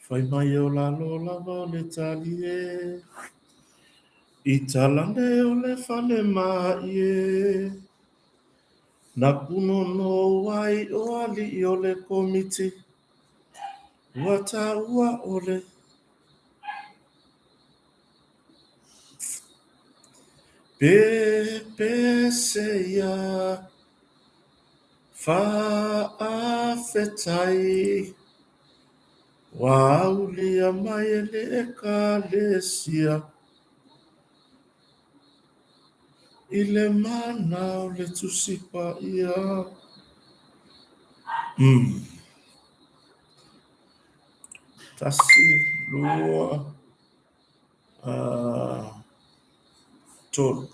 Fai mai o lalo lava o le tali e I talane o le fale mai e Na punono ai o alii o le komiti Ua taua o le Pepese ia Faafetai Ua aulia mai e le Ekalesia I le mana o le Tusi Paia. Mm. Tasi, lua, tolu.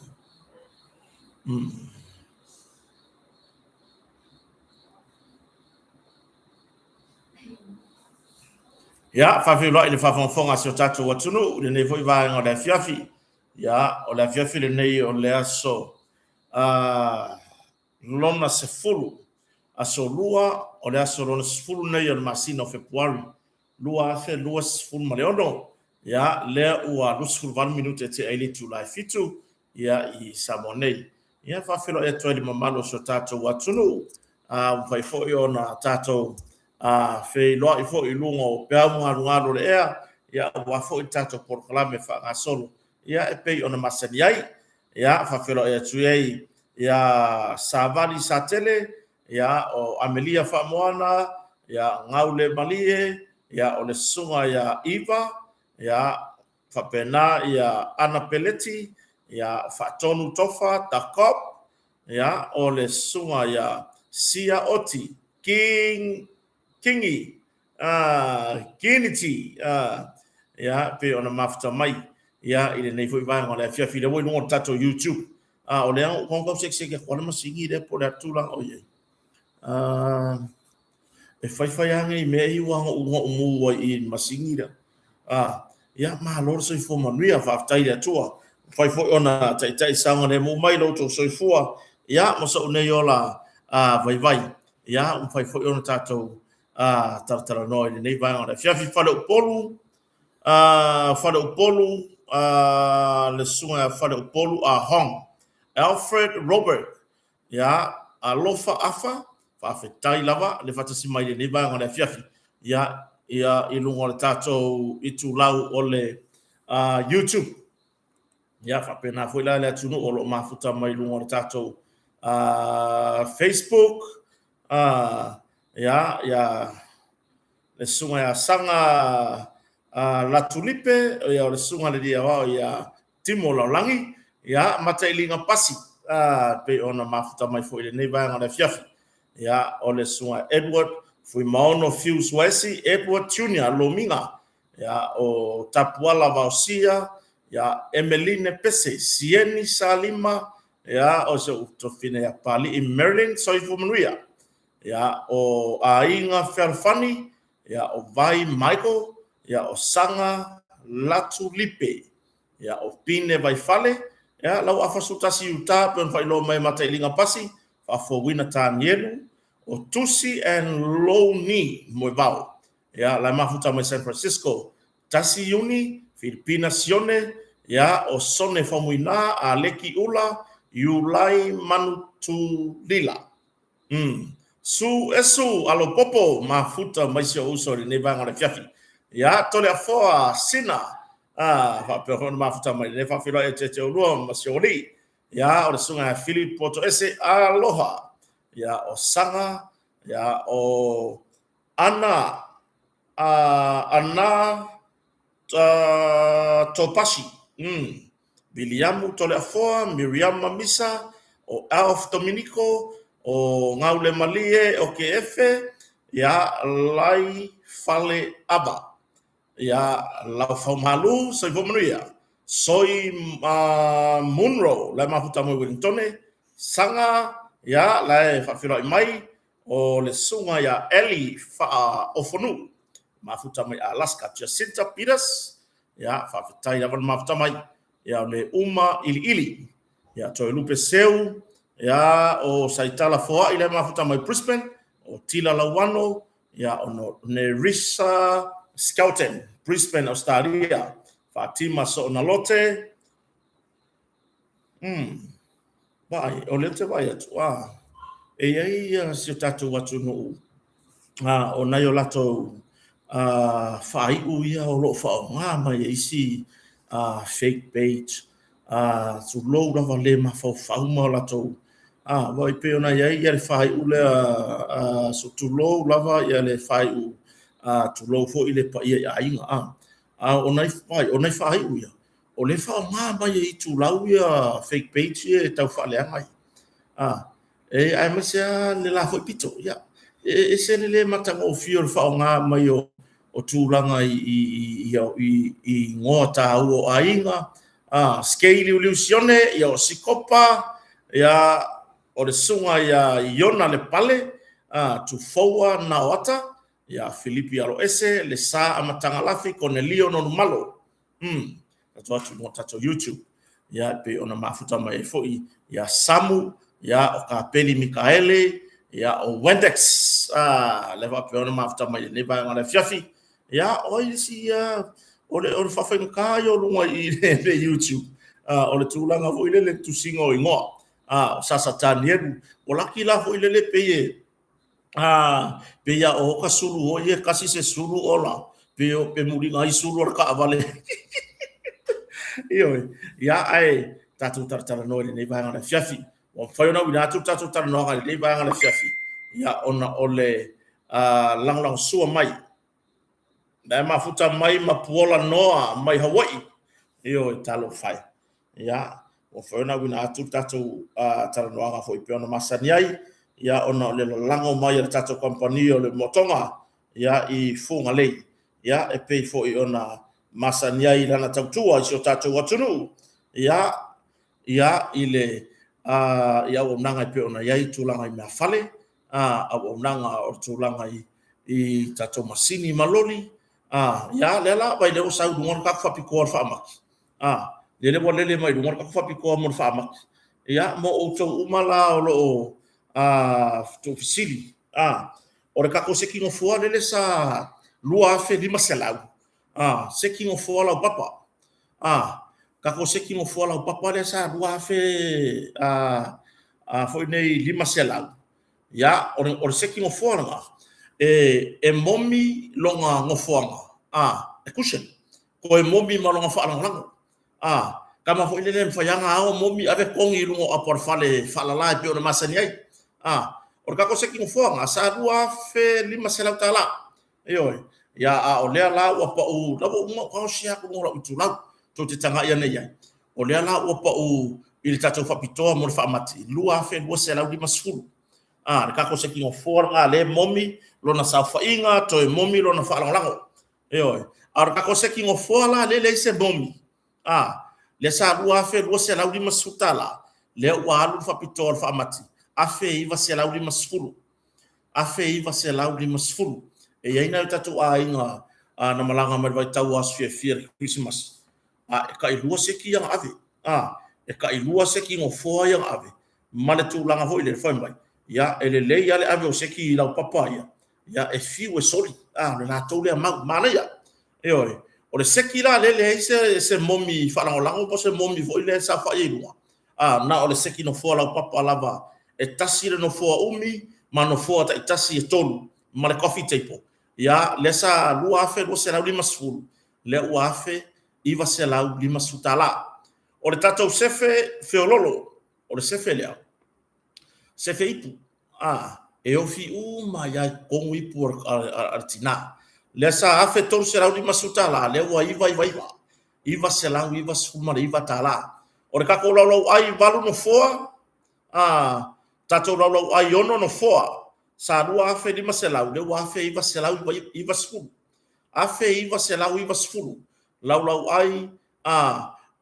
Mm. Ia, faafeiloai i le faafogafoga a si o tatou atunuu i lenei foi vaega o le afiafi. Ia, o le afiafi lenei o le aso lona 10, aso 2 o le aso lona 10 lenei o le masina o Fepuari 2026. Ia, lea ua 28 minute e tea ai le itula e 7 ia, i Samoa nei. Ia, faafeiloai atu ai i le mamalu o si o tatou atunuu. Ua mafai foi ona tatou feiloai foi i luga o peau galugalu o le ea, ia, aua foi le tatou polokalame faagasolo, ia, e pei ona masani ai. Ia, faafeiloai atu ai ia Savali Satele, ia, o Amelia Faamoana, ia, Gaule Malie, ia, o le susuga ia Iva, ia, faapena ia Ana Peleti, ia, Faatonu Tofa, Dakop, ia, o le susuga ia Sia Oti, King, Kingi, Kiniti, ia, pei ona mafuta mai, ia, i lenei foi vaega o le afiafi, lea ua i luga o le tatou YouTube. O lea ua tau sekiseki atu lava le masini lea po o le a le tulaga o i ai. E faifai lava nei mea ia ua ou mu ai i le masini lea. Ia, malo le soifua manuia, faafetai i le Atua. Ua mafai foi ona taitai saogalemu mai lo outou soifua, ia, ma sou nei ola vaivai. Ia, ua mafai foi ona tatou talatalanoa i lenei vaega o le afiafi. Faleupolu, Faleupolu, le susuga ia Faleupolu Ah Hong, Alfred Robert, ia, alofa afa, faafetai lava le faatasi mai i lenei vaega o le afiafi, ia, ia, i luga o le tatou itulau o le YouTube. Ia, faapena foi la le atunuu o lo o mafuta mai i luga o le tatou Facebook, ia, ia, le susuga ia Saga Latulipe, ia, o le susuga i le alii aoao ia Timo Laulagi, ia, Matailiga Pasi, pei ona mafuta mai foi i lenei vaega o le afiafi. Ia, o le susuga Edward Fuimaono Fiu Suaesi, Edward Junior Lomiga, ia, o Tapuala Vaosia, ia, Emeline Pese, Sieni Salima, ia, o si ou tofine ia Palii Marilyn, soifua manuia. Ia, o Aiga Fealofani, ia, o Vai Michael, ia, o Saga Latulipe, ia, o Pine Vaifale, ia, lau afa 11 Utah, pei ona faailoa mai e Matailiga Pasi, Faafouina Tanielu, o Tusi and Louni Moevao, ia, la e mafuta mai San Francisco, 1 Iuni, Filipina Sione, ia, o Sone Faumuina, Aleki Ula, Iulai Manutulila. Su Esu Alopopo mafuta mai si ou uso i lenei vaega o le afiafi. Ia, Toleafoa Sina, faapea foi ona mafuta mai lenei faafeiloai atu ia te oulua ma si ou alii. Ia, o le susuga ia Philip Potoese, aloha. Ia, o Saga, ia, o Ana, Ana Topasi, Viliamu Toleafoa, Miriama Misa, o Alf Dominico, o Gaulemalie o Keefe, ia, Lai Fale Ava, ia, Laufaumalu, soifua manuia, Soi Munro, la e mafuta mai Wellingtone, Saga, ia, la e faafeiloai mai, o le susuga ia Eli Faaofonuu, mafuta mai Alaska, Jacinta Peters, ia, faafetai lava le mafuta mai, ia, o le uma iliili, ia, Toelupe Seu, ia, o Saitala Foai le mafuta mai Brisbane, o Tila Lauano, ia, o Nerissa Skelton, Brisbane, Australia, Fatima Soonalote, Vaai, o lea ou te vaai atu, e i ai ia si o tatou atunuu, o nai o latou faaiu ia o lo o faaaoga mai e isi fake page, tulou lava le mafaufau ma o latou, aua e pei ona i ai le faaiu lea, tulou lava le faaiu, tulou foi le paia i aiga, a o nai, o nai faaiu ia, o lea e faaaoga mai e itulau ia fake page ia e tau faaleaga ai. E aemaise lava le la foi pito. Ia, e ese le le matagofie o le faaaoga mai o tulaga i igoa taua o aiga, Skei Liuliu Sione, ia o Sikopa, ia o le susuga ia Iona Lepale, Tufoua Naoata, ia Filipi Aloese, Lesa Amatagalafi, Konelio Nonumalo. Tatou atu i tatou YouTube. Ia, e pei ona mafuta mai ai foi ia Samu, ia o Kapeli Mikaele, ia o Wendex. Le faapea ona mafuta mai lenei vaega o le afiafi. Ia, o ai isi ia, o le faafaigata ia o luga i le YouTube. O le tulaga foi lele tusiga o igoa. O Sasa Tanielu. O laki la foi lele pei e pei a o ka sulu o ia kasi se sulu ola pe o pe muliga ai sulu o le kaavale. Ioe, ia ae tatou talatalanoa i lenei vaega o le afiafi. Ua mafai ona uina atu le tatou talanoaga i lenei vaega o le afiafi, ia ona o le lagolagosua mai. Na e mafuta mai ma Puola Noa mai Hawaii. Ioe, talofa e. Ia, ua mafai ona auina atu le tatou talanoaga foi pei ona masani ai, ia ona o le lalago mai a le tatou kamupani o le Motoga, ia i Fugalei, ia e pei foi ona masani ai i lana tautua i si o tatou atunuu, ia, ia i le i auaunaga e pei ona i ai tulaga i meafale, auaunaga o tulaga i tatou masini ma loli, ia lea la vai lea ua sau i luga le tatou faapitoa o le faamati. Lele ua lele mai luga le tatou faapitoa mo le faamati. Ia, mo outou uma la o lo o tuufesili, o le tatou seki nofoa lele sa 2,500, seki nofoa laupapa. Tatou seki nofoa laupapa lea sa 2,000 foi nei 500. Ia, o le seki nofoa lena, e momi lona nofoaga, e cushion. Toe momi ma lona faalagolago. Tama foi lele e mafai lava ona ao momi ave togi i luga o apo a le fale e faalala e pei ona masani ai. O le tatou seki nofoa lena, sa $2,500. Ioe. Ia, a o lea la ua pau, la ua uma ona taosi atu luga o lau itulau, tou te tagai ane i ai. O lea la ua pau i le tatou faapitoa mo le faamati, $2,250. Le tatou seki nofoa lena lea e momi lona saofaiga, toe momi lona faalagolago. Ioe. A o le tatou seki nofoa la lea e leai se momi, lea sa $2,250, lea ua alu le faapitoa o le faamati, $1,950. $1,950. E i ai nai o tatou aiga na malaga mai le vaitau o aso fiafia i le Kerisimasi, e tailua seki ia na ave, e tailua seki nofoa ia na ave, ma le tulaga foi lele fai mai, ia e lelei lava le ave o seki laupapa ia, ia e fiu e soli, o le latou lea mau, manaia. Ioe, o le seki la lea e leai se momi faalagolago po o se momi foi lea e saofai ai i luga, na o le seki nofoa laupapa lava, e tasi le nofoa umi ma nofoa taitasi e tolu ma le coffee table. Ia, lea sa $2,250, lea ua $1,950. O le tatou sefe feololo, o le sefe lea, sefe ipu, e ofi uma ai lava i totonu ipu a le tina. Lea sa $1,350, lea ua 999, $999. O le tatou laulauai 8 nofoa, tatou laulauai 6 nofoa, sa $2,500, lea ua $1,990. $1,990 laulauai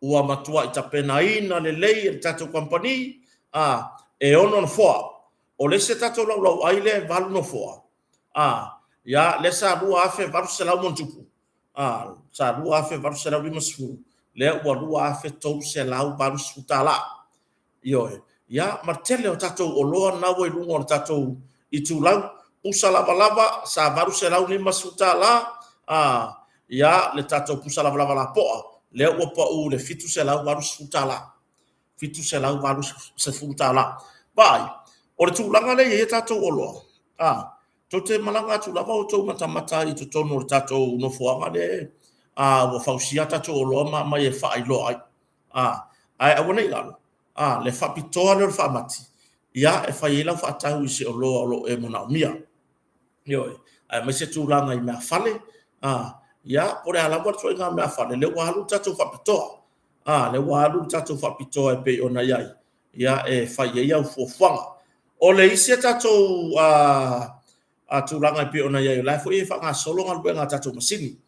ua matuai tapenaina lelei e le tatou kamupani, e 6 nofoa. O le isi tatou laulauai lea e 8 nofoa, ia lea sa $2,800 ma ona tupu, sa $2,850, lea ua $2,380. Ioe, ia ma le tele o tatou oloa na ua i luga o le tatou itulau, pusa lavalava sa $850, Ia, le tatou pusa lavalava lapoa, lea ua pau i le $780. $780. Vaai, o le tulaga lea e i ai a tatou oloa, tou te malaga atu lava outou matamata i totonu o le tatou nofoaga lea ua fausia a tatou oloa ma aumai e faailoa ai. Ae aua ne i galo, le faapitoa lea o le faamati, ia, e fai ai lau faatau i se oloa o lo o e manaomia. Ioe, aemaise tulaga i meafale, ia, po o le a lava le ituaiga meafale, lea ua alu le tatou faapitoa. Lea ua alu le tatou faapitoa e pei ona i ai, ia, e fai ai au fuafuaga. O le isi a tatou tulaga e pei ona i ai, o la e foi e faagasolo galuega a tatou masini.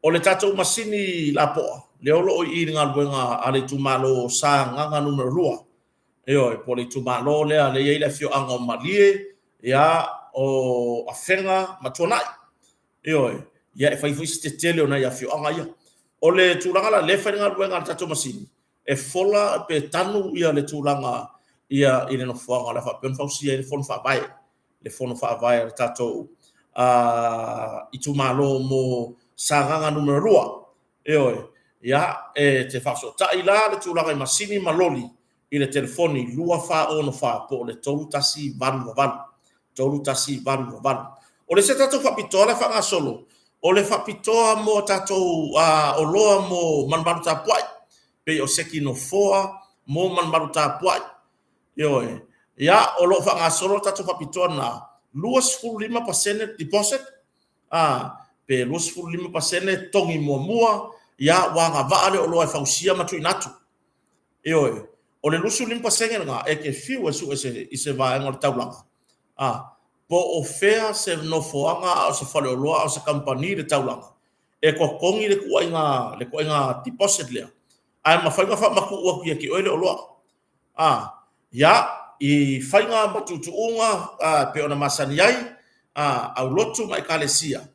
O le tatou masini lapoa, lea o lo o i i i le galuega a le itumalo o Sagaga Nu.2, Ioe, po o le itumalo lea lea e i ai le afioaga o Malie, ia, o Afega ma Tuanai. Ioe, ia e fai foi si tetele o nai afioaga ia. O le tulaga la lea e fai le galuega a le tatou masini, e fola pe tanu ia le tulaga ia i le nofoaga o le a faapea ona fausia ai le fono faavae, le fono faavae a le tatou itumalo mo Sagaga Nu.2. Ioe, ia, e te faafesootai la le tulaga i masini ma loli i le telefoni 2464 po o le 3188, 3188. O le isi a tatou faapitoa la e faagasolo, o le faapitoa mo a tatou oloa mo malumalu tapuai, pei o seki nofoa mo malumalu tapuai. Ioe, ia, o lo o faagasolo le tatou faapitoa lena, 25% deposit, pe 25% togi muamua, ia, ua agavaa le oloa e fausia ma tuuina atu. Ioe, o le 25% lena e te fiu e sue i se vaega o le taulaga, po o fea se nofoaga a o se faleoloa a o se kamupani i le taulaga, e totogi le tuuaiga, le tuuaiga deposit lea, ae mafai ona faamatuu atu ia te oe le oloa. Ia, i faiga ma tuutuuga e pei ona masani ai, aulotu ma ekalesia,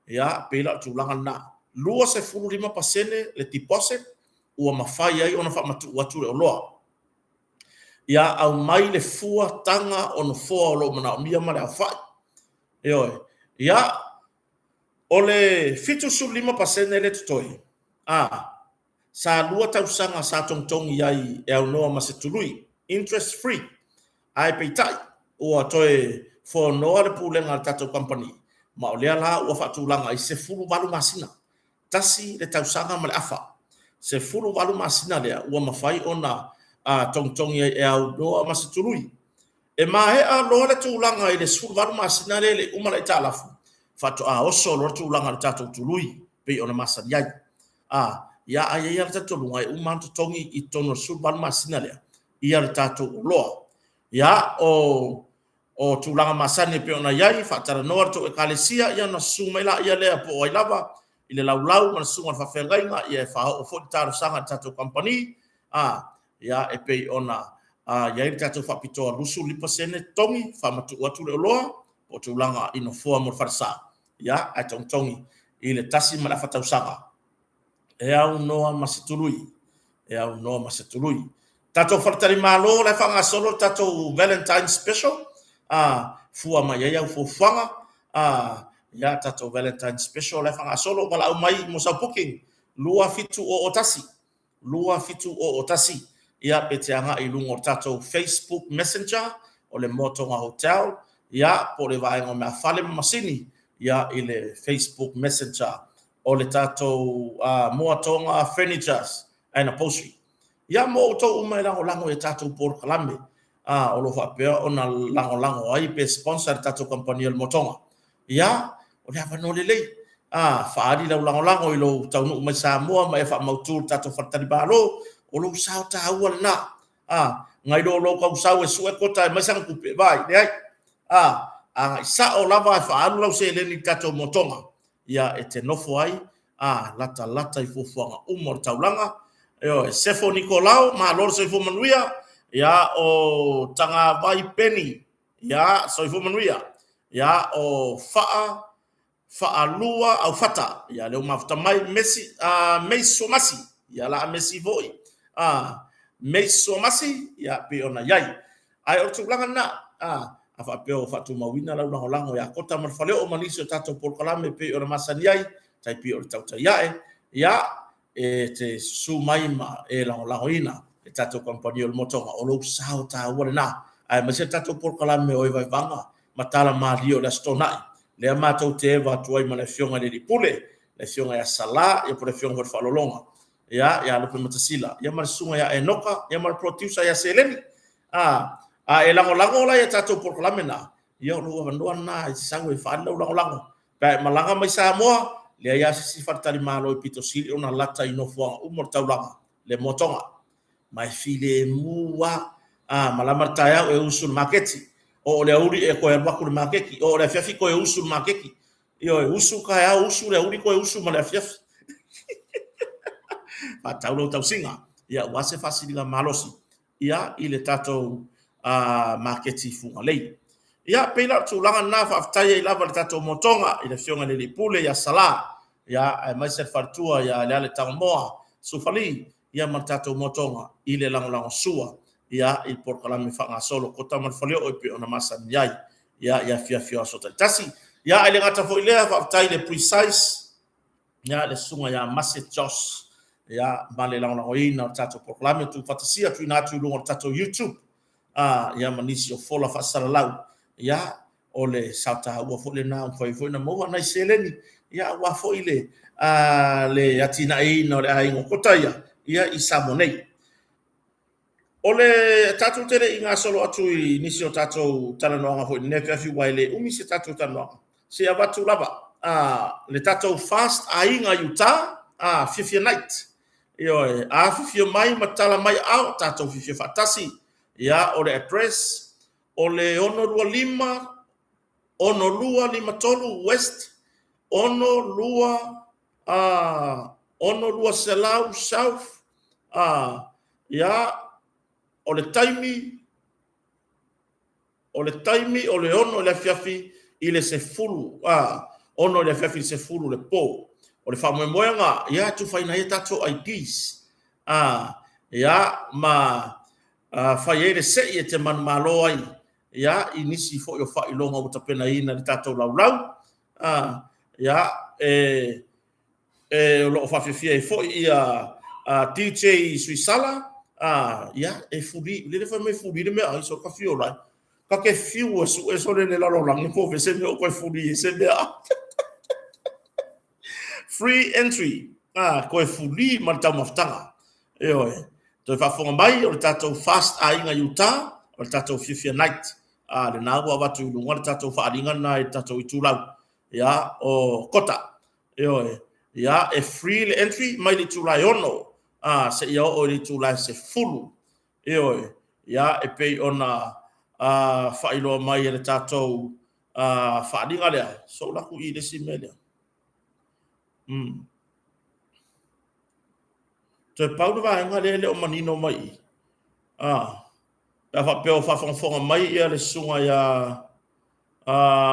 ia, pei la o le tulaga lena. 25% le deposit ua mafai ai ona faamatuu atu le oloa. Ia aumai le fua taga o nofoa o lo o manaomia ma le aofai. Ioe. Ia, o le 75% lea e totoe, sa lua tausaga sa togitogi ai e aunoa ma se tului, interest free, ae peitai, ua toe fonoa le pulega a le tatou kamupani, ma o lea la ua faatulaga ai 18 masina, tasi le tausaga ma le afa. 18 masina lea ua mafai ona togitogi ai e aunoa ma se tului. E maea loa le tulaga i le 18 masina lea e le i uma le aitalafu, faatoa oso loa le tulaga i le tatou tului pei ona masani ai. Ia, ae i ai lava le talitonuga e uma lava ona totogi i totonu o le 18 masina lea ia le tatou oloa. Ia, o o tulaga masani e pei ona i ai, faatalanoa le tou ekalesia, ia ona susu mai laia lea po o ai lava i le laulau ma le susuga i le faafeagaiga, ia e faaoo foi le talosaga i le tatou kamupani, a, ia e pei ona i ai le tatou faapitoa 25% totogi, faamatuu atu le oloa po o tulaga i nofoa mo le falesa, ia ae togitogi i le tasi ma le afa tausaga. E aunoa ma se tului, e aunoa ma se tului. Tatou faletalimalo la e faagasolo le tatou Valentine special, a fua mai ai au fuafuaga, a ia tatou Valentine special la e faagasolo, valaau mai mo sau booking 2701 2701, ia pe te agai i luga o le tatou Facebook Messenger o le Motoga Hotel, ia po o le vaega o meafale ma masini, ia i le Facebook Messenger o le tatou Moatoga Furnitures and Upholstery. Ia mo outou uma e lagolago i a tatou polokalame o lo o faapea ona lagolago ai pe sponsor le tatou kamupani o le Motoga. Ia, o le avanoa lelei, faaali lau lagolago i lou taunuu mai Samoa ma e faamautu le tatou faletalimalo, o lou sao taua lena. Nai lo lou tausau e sue kota e aumai sana tupe, vaai, leai. Agai sao lava e faaalu lau seleni i le tatou Motoga, ia e te nofo ai a latalata i fuafuaga uma o le taulaga. Ioe, Sefo Nikolao, malo le soifua manuia. Ia, o Tagavai Peni, ia, soifua manuia. Ia, o Faa, Faalua Aufata, ia, lea ua mafuta mai, Mesi, Meis Suamasi, ia, la a Mesi foi, Meis Suamasi, ia, pei ona i ai. Ae o le tulaga lena, a faapea ua faatumauina lau lagolago ia Kota ma le Faleoo ma nisi o tatou polokalame pei ona masani ai, tai pei o le tautai ae, ia, e te susu mai ma e lagolagoina le tatou kamupani o le Motoga, o lou sao taua lena, aemaise le tatou polokalame o Evaivaga ma Tala Malie o le Aso Toonai, lea matou te eva atu ai ma le Afioga i le Alii Pule, le Afioga ia Sala, ia po o le Afioga foi i le Faaaloaloga, ia, ia Lupematasila, ia ma le Susuga ia Enoka, ia ma le Producer ia Seleni. A, a e lagolago la i a tatou polokalame na, ia o lou avanoa lena e te sau e faaali lau lagolago. Pe a e malaga mai Samoa, leai lava se isi faletalimalo e pito sili ona lata i nofoaga uma o le taulaga, le Motoga. Ma e filemu lava. A malama le taeao e usu i le maketi. Oo i le aoauli e toe alu atu i le maketi. Oo i le afiafi toe usu i le maketi. Ioe, usu taeao, usu le aoauli toe usu ma le afiafi. Faatau lau tausiga, ia aua se faasiliga malosi ia i le tatou maketi Fugalei. Ia, pei la o le tulaga lena, faafetai ai lava i le tatou motoga, i le Afioga i le Alii Pule ia Sala, ia aemaise le faletua ia Leale Tagomoa Sufali, ia ma le tatou motoga i le lagolagosua ia i polokalame faagasolo Kota ma le Faleoo e pei ona masani ai ia i afiafi o aso taitasi. Ia, ae le gata foi i lea, faafetai i le Precise, ia le susuga ia Mase Josh, ia ma le lagolagoina o le tatou polokalame tuufaatasia tuuina atu i luga o le tatou YouTube, ia ma nisi o fola faasalalau, ia o le sao taua foi lena ua mafai foi ona maua nai seleni, ia aua foi le le atinaeina o le aiga o Kota ia, ia i Samoa nei. O le tatou te le i gasolo atu i nisi o tatou talanoaga foi i lenei afiafi aua e le umi se tatou talanoaga, se i avatu lava le tatou fast aiga i uta, Fiafia Night. Ioe, afifio mai ma tala mai aao, tatou fiafia faatasi. Ia, o le address, o le 625 6253 West 62 6 200 South, ia, o le taimi, o le taimi o le 6 i le afiafi i le 10, 6 i le afiafi i le 10 le po. O le faamoemoega, ia, e tufaina ai a tatou IDs, ia, ma fai ai le sei e te manumalo ai, ia, i nisi foi o faailoga ua tapenaina i le tatou laulau, ia, e, e o lo o faafiafia ai foi ia DJ Suisala, ia, e fuli, lele fai mai fuli le mea ai, so ka fiu lai. Ka ke fiu e su e sole le lalolagi po ve se mea o koe fuli e se mea. Free entry, koe fuli ma le taumafataga. Ioe, toe faafofoga mai o le tatou fast aiga i uta, o le tatou fiafia night. Lena ua avatu i luga le tatou faaaliga lena i le tatou itulau. Ia, o Kota. Ioe, ia, e free le entry mai le itula e 6 seia oo i le itula e 10. Ioe, ia, e pei ona faailoa mai e le tatou faaaliga lea. So, ou laku i le isi mea lea. Toe pau le vaega lea e le o manino mai i. Pe a faapea o faafogafoga mai ia le susuga ia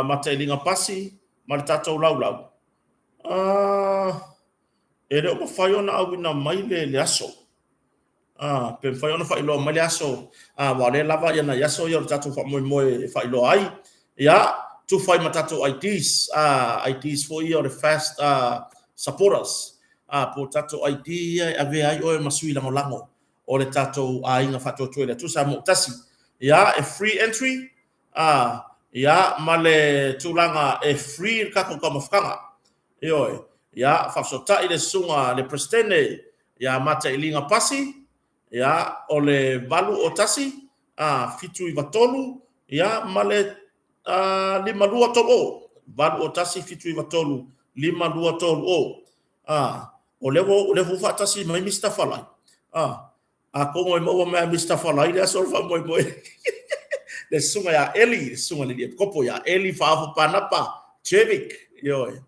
Matailiga Pasi ma le tatou laulau, e le o mafai ona auina mai le aso. Pe mafai ona faailoa mai le aso, aua o lea e lava ia nai aso ia o le tatou faamoemoe e faailoa ai. Ia, tufa ai ma tatou IDs, IDs foi ia o le fast supporters, po o tatou ID ia e avea ai oe ma sui lagolago o le tatou aiga faatuatua i le Atua Samoa ua tasi. Ia, e free entry, ia, ma le tulaga e free le tatou taumafataga. Ioe, ia, faafesootai le susuga le Peresetene ia Matailiga Pasi, ia, o le 801, 793, ia, ma le 5230, 801 793 5230. O lea ua, o lea ua faatasi mai Mister Falai. Atonu e maua mai a Mister Falai le aso o le faamoemoe. Le susuga ia Eli, le susuga i le alii epikopo ia Eli Faaofa Panapa Jevic, ioe.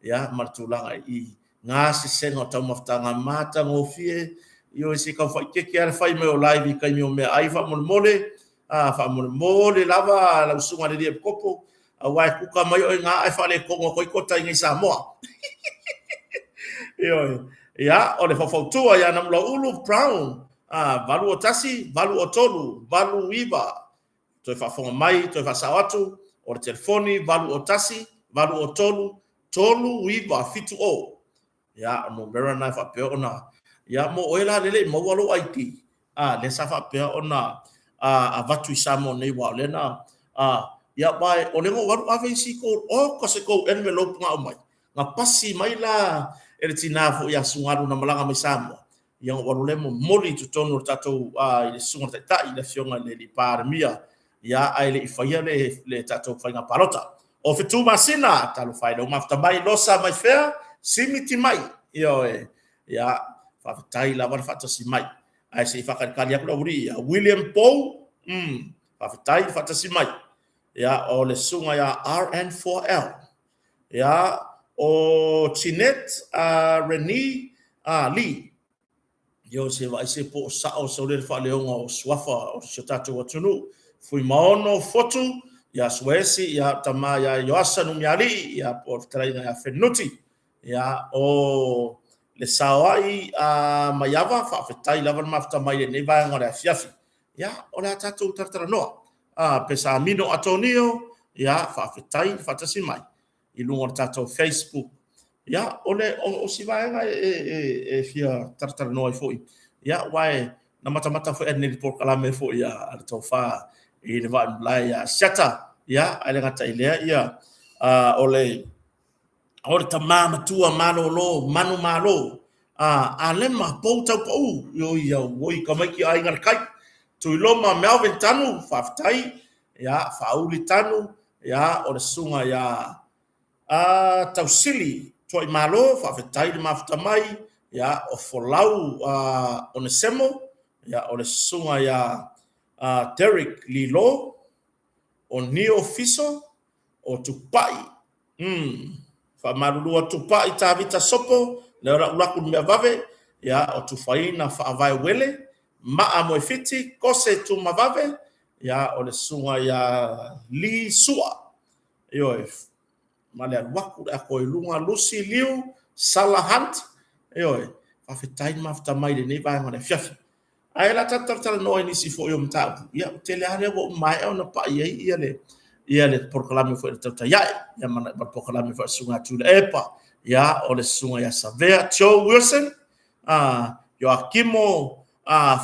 Ia, ma le tulaga i gasesega o taumafataga matagofie, ioe, se tau faaeteete lava le fai mai o live i taimi o meaai faamolemole, faamolemole lava lau susuga i le alii epikopo, aua e kuka mai oe na ae faaletonu atu ai kota i nei Samoa. Ioe. Ia, o le faufautua ia Namulauulu Brown, 801, 803, 89. Toe faafofoga mai, toe faasao atu, o le telefoni 801, 803, 3 9 7 0. Ia, o numera na e faapea ona, ia, mo oe la lele i maua lou ID, a, lea sa faapea ona avatu i Samoa nei, aua o lea na, a, ia, aua o lea na ou alu ave isi kou, oka se kou envelope na aumai, na pasi mai la e le tina foi ia Sugalu na malaga mai Samoa, ia ona ou alu lea momoli i totonu o le tatou, a, i le susuga i le Taitai, le Afioga i le Palemia, ia, ae le i faia le tatou faiga palota. O Fetu Masina, talofa e lou mafuta mai, Losa mai fea, Simi Timai, ioe, ia, faafetai lava le faatasi mai. Ae se i faakalikali atu le aualii ia William Pou, faafetai le faatasi mai. Ia, o le susuga ia RN4L, ia, o Jeanette Reni Lee, Ioe, se vaai se po o sao sau le faaleoga o suafa o si o tatou atunuu. Fuimaono Fotu, ia Suaesi, ia tama ia Ioasa Numialii, ia po o le fetalaiga ia Fenuti. Ia o le saoai a Maiava, faafetai lava le mafuta mai i lenei vaega o le afiafi. Ia o le a tatou talatalanoa. A Pesamino Atonio, ia faafetai le faatasi mai i luga o le tatou Facebook. Ia, o le o si vaega e fia talatalanoa ai foi, ia, aua e na matamata foi ananei i le polokalame foi a le tofa i le Vaaimalae ia Siata, ia, ae le gata i lea, ia, o le o le tama matua malolo manumalo a Alema Pou Taupau, oi auoi tamaiti a Aiga i le Tai, Tuiloma Melvin Tanu, faafetai, ia, Faauli Tanu, ia, o le susuga ia a Tausili Tuaimalo, faafetai le mafuta mai, ia, o Folau Onesemo, ia, o le susuga ia Derek Lilo, o Nio Fiso, o Tupai, faamalulu atu Tupai Tavita Sopo, lea o le a ou alu atu i le mea vave, ia, o Tufaina Faavae Uele, Maa Moefiti, Kose Tumavave, ia, o le susuga ia Lee Sua, ioe, ma le alu atu le atoa i luga, Lucy Liu, Sala Hunt, ioe, faafetai le mafuta mai i lenei vaega o le afiafi. Ae o le a tatou talatalanoa i nisi foi o mataupu, ia, ua tele lava lea ua maea ona pai ai ia le ia le polokalame foi a le Tautai Ae, ia ma le polokalame foi a le Susuga ia Tuilaepa, ia, o le Susuga ia Savea Joe Wilson, Ioakimo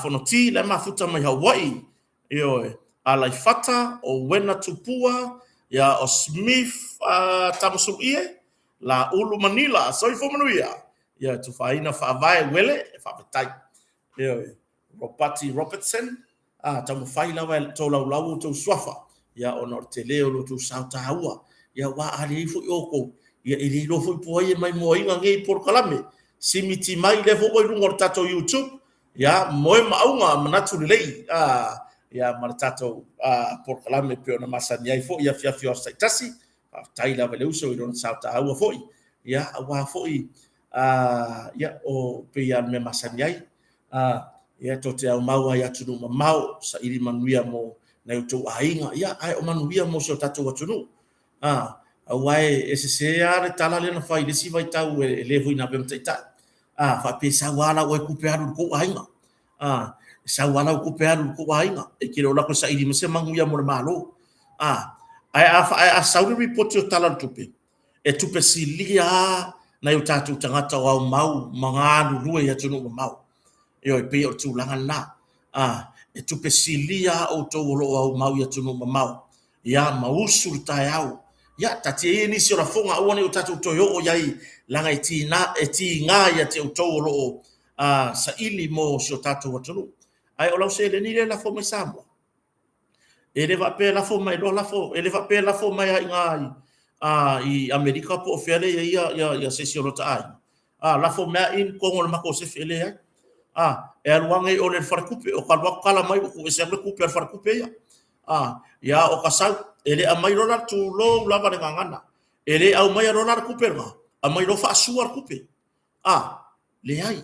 Fonoti, la e mafuta mai Hawaii, ioe, Alaifata, o Wena Tupua, ia, o Smith Tamasuluie, Laulu Manila, soifua manuia, ia, Tufaina Faavae Uele, faafetai, ioe, Ropati Robertson, a, taumafai lava e tolaulau outou suafa, ia, ona o le tele o lo outou sao taua, ia, aua a leai foi outou, ia, e le iloa foi po o ai e maimoaina nei polokalame. Simiti mai lea foi ua i luga o le tatou YouTube, ia, moe ma auga, manatu lelei, a, ia, ma le tatou polokalame pei ona masani ai foi i afiafi o aso taitasi. Faafetai lava i le uso i lona sao taua foi, ia, aua foi, a, ia, o pei lava o le mea masani ai, a, ia, tou te aumau lava i atunuu mamao, saili manuia mo nai outou aiga, ia, ae o manuia mo si o tatou atunuu. A, aua e sese lava le tala lea na fai i le isi vaitau e le foi na avea ma taitai. A, faapea e sau lava lau ai tupe alu i le tou aiga. A, e sau lava lau tupe alu i le tou aiga, e te le o alu atu e saili mai se manuia mo le Malo. A, ae a, ae a sau le ripoti o Tala o le Tupe, e tupe silia lava nai o tatou tagata o aumau ma galulue i atunuu mamao. Ioe, pei o le tulaga lena. A, e tupe silia lava outou o lo o aumau i atunuu mamao. Ia, ma usu le taeao. Ia, taatia ia nisi o lafoga, aua ne i o tatou toe oo i ai, leaga e tiga, e tiga ia te outou o lo o saili mo si o tatou atunuu. Ae o lau seleni lea e lafo mai Samoa, e le faapea e lafo mai loa lafo, e le faapea e lafo mai lava i ina i Amerika po o fea lea e i ai ia se isi o lota aiga. A, lafo mai lava i totonu o le matou sefe, e leai. A, e alu ane i o i le faletupe, o ka alu atu tala mai ua tuuese atu le tupe a le faletupe ia. A, ia o ka sau, e le aumai loa la, tulou lava le gagana, e le aumaia loa la le tupe lena, aumai loa faasua le tupe. A, leai.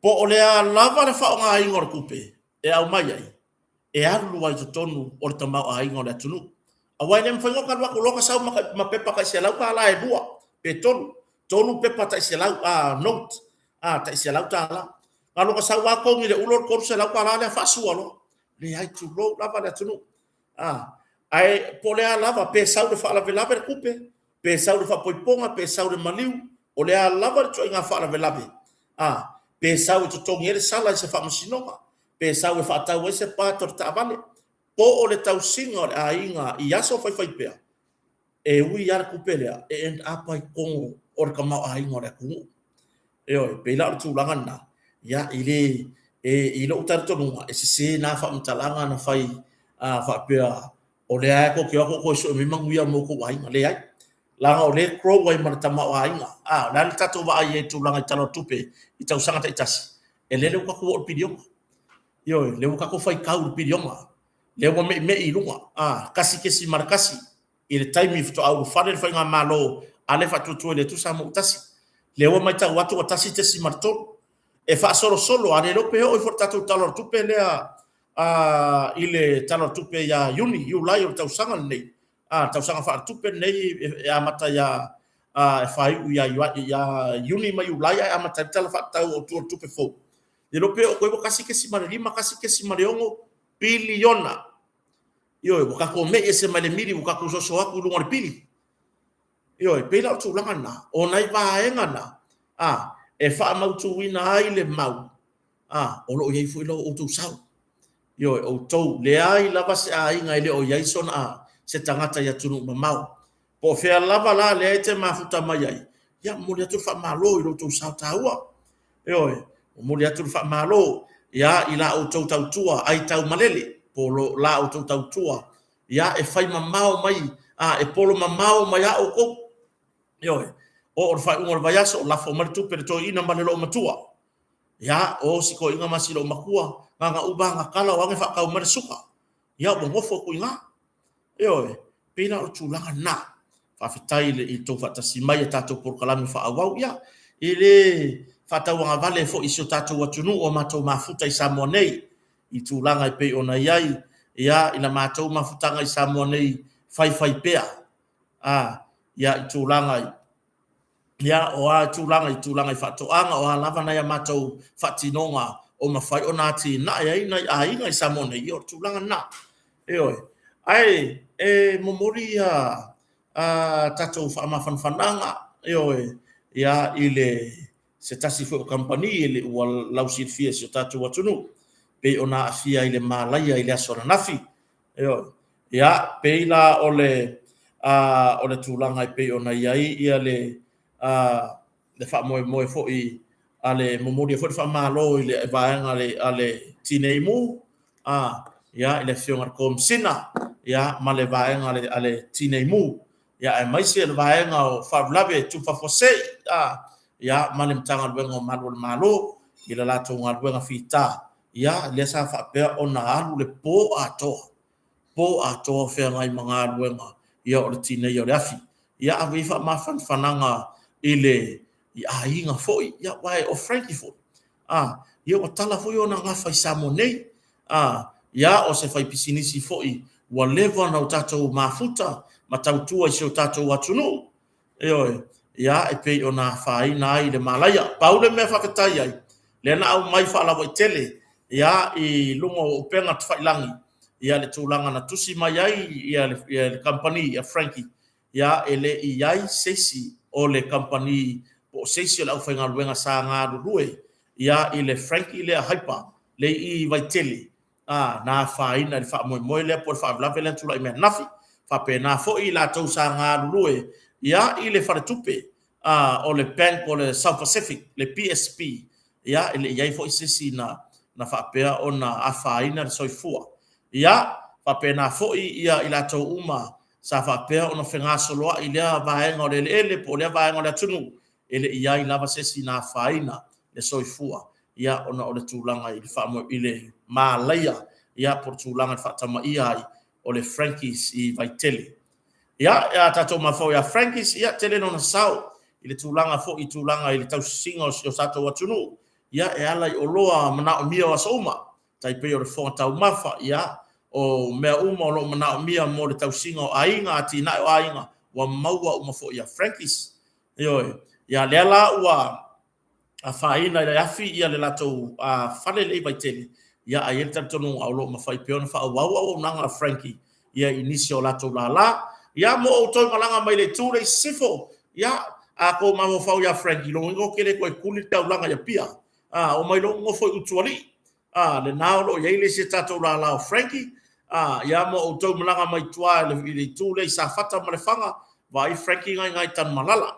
Po o le a lava le faaaogaina o le tupe e aumai ai, e alu ai i totonu o le tamaoaiga o le atunuu. Aua e le mafai ona alu atu loa sau ma pepa tai $100 e lua pe tolu, tolu pepa tai selau, note, tai $100. Na o lona sau lava togi i le ulo le $300 lea faasua loa. Leai, tulou lava le atunuu. Ae po o le a lava, pe sau i le faalavelave le tupe, Pe sau le faapoipoga, pe sau le maliu, o le a lava le ituaiga faalavelave, a, pe sau e totogi ai le sala i se faamasinoga, pe sau e faatau ai se part o le taavale, po o le tausiga o le aiga i aso faifaipea, e ui lava le tupe lea e end up ai i totonu o le tamaoaiga o le atunuu. Ioe, e pei la o le tulaga lena, ia, e le, e, i lou talitonuga, e sese na faamatalaga na fai a, faapea o lea lava tou te o atu toe sue mai manuia mo outou aiga. Leai, leaga o lea e grow ai ma le tamaoaiga. A, o le a le tatou vaai ai i le tulaga i le Tala o le Tupe i tausaga taitasi, e lele ua tatou oo i le piliona. Ioe, lea ua tatou faitau i le piliona, lea ua meimei i luga, a, 1.1 i le taimi faatoa ulufale le faigamalo a le Faatuatua i le Atua Samoa ua Tasi. Lea ua matau atu ua 1.3. E faasolosolo lava, le iloa pe oo ifo i le tatou Tala o le Tupe lea a, i le Tala o le Tupe ia Iuni, Iulai o le tausaga lenei, a, le tausaga faaletupe lenei e amata ia a, e faaiu ia, ia Iuni ma Iulai ae amata ai le Tala Faatatau Autu o le Tupe fou. Le iloa pe oo atu ai ua 1.5, 1.6 piliona. Ioe, ua tatou mei ese mai le mili, ua tatou soso atu i luga o le pili. Ioe, pei la o le tulaga lena, o nai vaega na, a, e faamautuina ai le mau, a, o lo o i ai foi lo outou sao. Ioe, outou, leai lava se aiga e le o i ai sona, se tagata i atunuu mamao. Po o fea lava la lea e te mafuta mai ai, ia, momoli atu le faamalo i lo outou sao taua. Ioe, momoli atu le faamalo, ia, i la outou tautua aitaumalele, po o la outou tautua, ia, e fai mamao mai, a, e polo mamao mai lava outou. Ioe, oo i le faaiuga o le vaiaso, lafo mai le tupe i le toeaina ma le loomatua. Ia, o si toeaina ma si loomatua, na ona uma lava ona tala o age faatau mai le suka. Ia, ua nofo atu i ina. Ioe, pei la o le tulaga lena. Faafetai i le tou faatasi mai i tatou polokalame faaauau. Ia, e le faatauagavale foi i si o tatou atunuu o matou mafuta i Samoa nei i tulaga e pei ona i ai, ia, i la matou mafutaga i Samoa nei faifaipea, a, ia, i tulaga i Ia, o a tulaga i tulaga i faatoaga, o a lava nai a matou faatinoga o mafai ona atinae ai nai aiga i Samoa nei, ia o le tulaga lena. Ioe. Ae e momoli ia a tatou faamafanafanaga, ioe, ia i le se tasi foi o kamupani e le ua lausilafia e si o tatou atunuu, pei ona aafia i le malaia i le aso ananafi. Ioe. Ia, pei la o le a, o le tulaga e pei ona i ai ia le a, le faamoemoe foi a le momoli ai foi le faamalo i le vaega a le, a le Tinei Mu, a, ia, i le Afioga i le Komesina, ia, ma le vaega a le, a le Tinei Mu, ia, aemaise le vaega o Faalavelave Tupu Faafuasei, a, ia, ma le Matagaluega o Malu o le Malo i le latou galuega fita Ia, lea sa faapea ona alu le po atoa, po atoa o feagai ma galuega, ia o le tineia o le afi. Ia, ave i ai faamafanafanaga i le i aiga foi, ia, aua o Frankie foi, a, ia ua tala foi ona gafa i Samoa nei, a, ia, o se faipisinisi foi ua leva ona o tatou mafuta ma tautua i si o tatou atunuu. Ioe, ia, e pei ona afaina ai le malaia. Pau le mea faafetai ai, lea na aumai faalauaitele, ia, i luga o upega tafailangi, ia, le tulaga na tusi mai ai ia le, ia le kamupani ia Frankie, ia, e le i i ai se isi o le kamupani po o se isi o le aufaigaluega sa galulue, ia, i le Frankie lea Hyper, le i i Vaitele, ā, na afaina i le faamoemoe lea po o le faalavelave lea na tulai mai ananafi. Faapena foi i latou sa galulue ia i le faletupe ā, o le Bank o le South Pacific, le BSP, ia, e le i i ai foi se isi na, na faapea ona afaina le soifua. Ia, faapena foi ia i latou uma sa faapea ona fegasoloai i lea vaega o le eleele po o lea vaega o le atunuu, e le i i ai lava se isi na afaina le soifua, ia, ona o le tulaga i le faamoe, i le malaia, ia, po o le tulaga i le faatamaia ai o le Frankies i Vaitele. Ia, a tatou mafaufau ia Frankies, ia, tele lona sao i le tulaga foi i tulaga i le tausisiga o si o tatou atunuu, ia, e ala i oloa manaomia o aso uma, tai pei o le fofoga taumafa, ia, o mea uma o lo o manaomia mo le tausiga o aiga, atinae o aiga, ua maua uma foi ia Frankies. Ioe. Ia, lea la ua afaina i le afi ia le latou fale lea i Vaitele, ia ae i ai le talitonuga o lo o mafai pea ona faaauau auaunaga a Frankie ia i nisi o latou lala. Ia, mo outou i malaga mai le itu lea i sisifo, ia, a tou mafaufau ia Frankie, lona uiga ou te le toe tuli le taulaga i Apia. A, omai loa nonofo i Utualii. A, lena o lo o i ai le isi a tatou lala o Frankie, a, ia ma outou i malaga mai tua i le itu lea i Safata ma Lefaga, vaai Frankie na i ina i Tanumalala.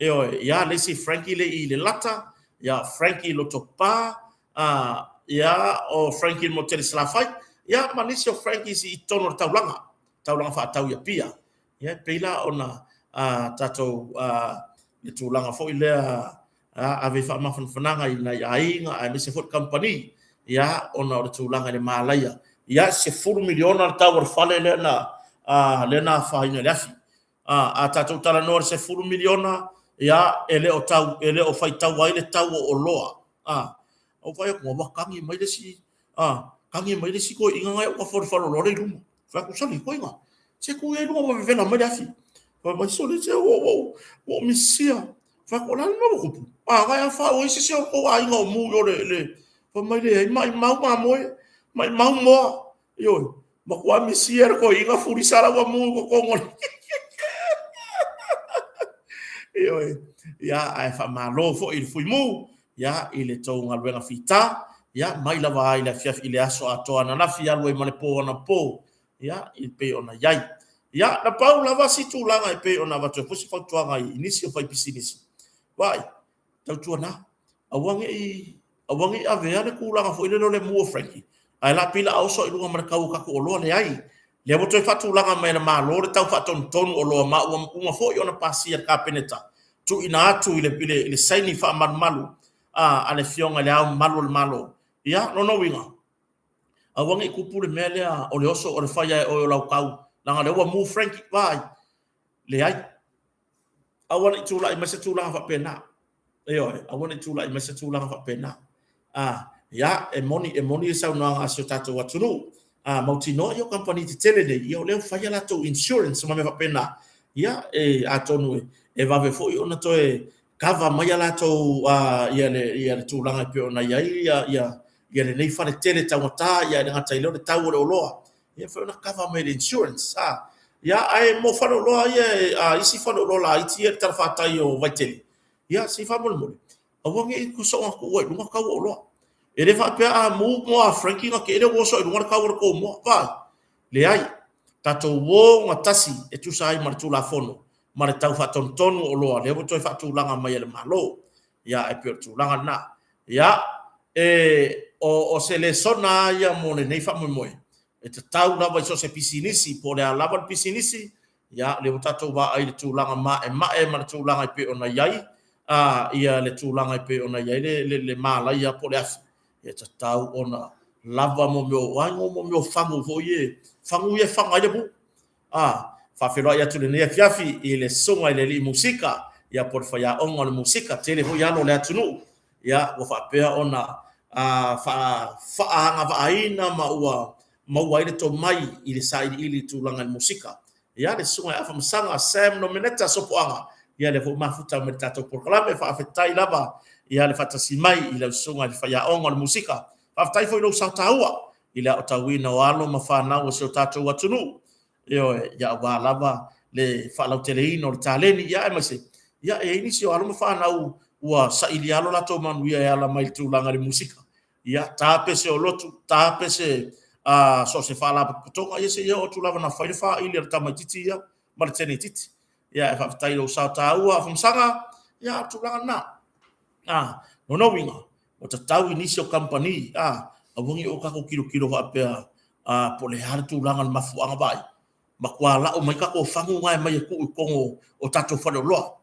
Ioe, ia le isi Frankie le i Lelata, ia Frankie Lotopa, a, ia o Frankie le Motele Salafai, ia ma nisi o Frankies i totonu o le taulaga, taulaga faatau i Apia. Ia e pei la ona a, tatou a, le tulaga foi lea a, ave faamafanafanaga i nai aiga aemaise foi le kamupani, ia ona o le tulaga i le malaia. Ia $10 miliona le tau o le fale lea na a, lea na afaina i le afi. A, a tatou talanoa i le $10 miliona, ia, e le o tau, e le o faitau ai le tau o oloa. A, ou vaai atu, ua tagi mai le isi, a, tagi mai le isi toeaina na e ou afa o le faleoloa lea i luma. Fai atu, sole, toeaina, se tu ia i luga ua vevela mai le afi. Fai mai, sole, se ua, ua, ua ou misia. Fai atu, o le a le mea ua tupu? A, na e afa ua i se isi o tou aiga o mu i o le, le, fai mai, leai, maimau mamoe, maimau moa. Ioe, matua misia le toeaina fulisa la ua mu i totonu o le Ioe, ia, ae faamalo foi i le Fuimu, ia, i le tou galuega fita, ia, mai lava ai le afiafi i le aso atoa ananafi alu ai ma le po anapo, ia, e pei ona i ai. Ia, na pau lava si tulaga e pei ona avatu ai foi se fautuaga i nisi o faipisinisi, vaai, Tautuana, aua ne i, aua ne i avea le tulaga foi lele o le mu o Frankie, ae la pei la a oso ai i luga ma le tau o tatou oloa. Leai. Lea ua toe faatulaga mai e le Malo le tau faatonutonu oloa ma ua uma foi ona pasia e le Kapeneta, tuuina atu i le, i le, i le saini faamalumalu a, a le Afioga i Le Ao Mamalu o le Malo. Ia, lona uiga, aua ne i tupu le mea lea o le oso, o le fai lava e oe o lau tau, leaga o lea ua mu Frankie, vaai. Leai. Aua ne i tulai mai se tulaga faapena. Ioe, aua ne i tulai mai se tulaga faapena. A, ia, e moni, e moni le saunoaga a si o tatou atunuu. A, mautinoa ia o kamupani tetele nei, ia o lea ua fai a latou insurance ma mea faapena. Ia, e, atonu e, e vave foi ona toe kava mai a latou, a, ia le, ia le tulaga e pei ona i ai ia, ia, ia lenei fale tele taugata, ia e le gata i lea o le tau o le oloa. Ia foi ona kava mai le insurance. A, ia, ae mo faleoloa ia, a isi faleoloa laiti ia i le talafatai o Vaitele, ia, se i faamolemole, aua ne i soona tuua i luga tau o oloa. E le faapea a mu moa a Frankie ona te i lea ua oso ai i luga le tau o le tou moa. Vaai, leai, tatou o gatasi e tusa ai ma le Tulafono ma le tau faatonutonu o oloa lea ua toe faatulaga mai e le Malo. Ia, e pei o le tulaga lena. Ia, e, o, o se lesona lava ia mo lenei faamoemoe, e tatau lava i so o se pisinisi, po o le a lava le pisinisi, ia, lea ua tatou vaai i le tulaga maemae ma le tulaga e pei ona i ai, a, ia le tulaga e pei ona i ai le, le, le malaia po o le afi, e tatau ona lava mo mea o, ai, mo mea o fagu foi ia, fagu ia e faga ai le mu. A, faafeiloai atu i lenei afiafi i le susuga i le alii musika, ia po o le faiaoga o le musika, tele foi alo o le atunuu, ia ua faapea ona a, faa, faaagavaaina ma ua maua ai le tomai i le sailiili i tulaga i le musika. Ia le susuga ia Afamasaga Sam Nomeneta Sopoaga, ia lea foi ua mafuta mai le tatou polokalame, faafetai lava ia le faatasi mai i lau susuga i le faiaoga o le musika. Faafetai foi i lou sao taua i le aotauina o alo ma fanau o si o tatou atunuu, ioe, ia aua lava le faalauteleina o le taleni, ia aemaise, ia e i ai nisi o alo ma fanau ua saili lava lo latou manuia e ala mai i le tulaga i le musika. Ia, ta pese o lotu, ta pese a so o se faalapotopotoga, ia se i oo atu lava na fai le faili a le tamaitiiti ia ma le teneitiiti. Ia, e faafetai i lou sao taua, Afamasaga, ia, o le tulaga lena. A, lona uiga, ua tatau i nisi o kamupani, a, aua ne i o tatou tilotilo faapea, a, po o le a le tulaga o le mafuaaga vaai, matua lau mai tatou fagu na e aumai e tuu i totonu o tatou faleoloa,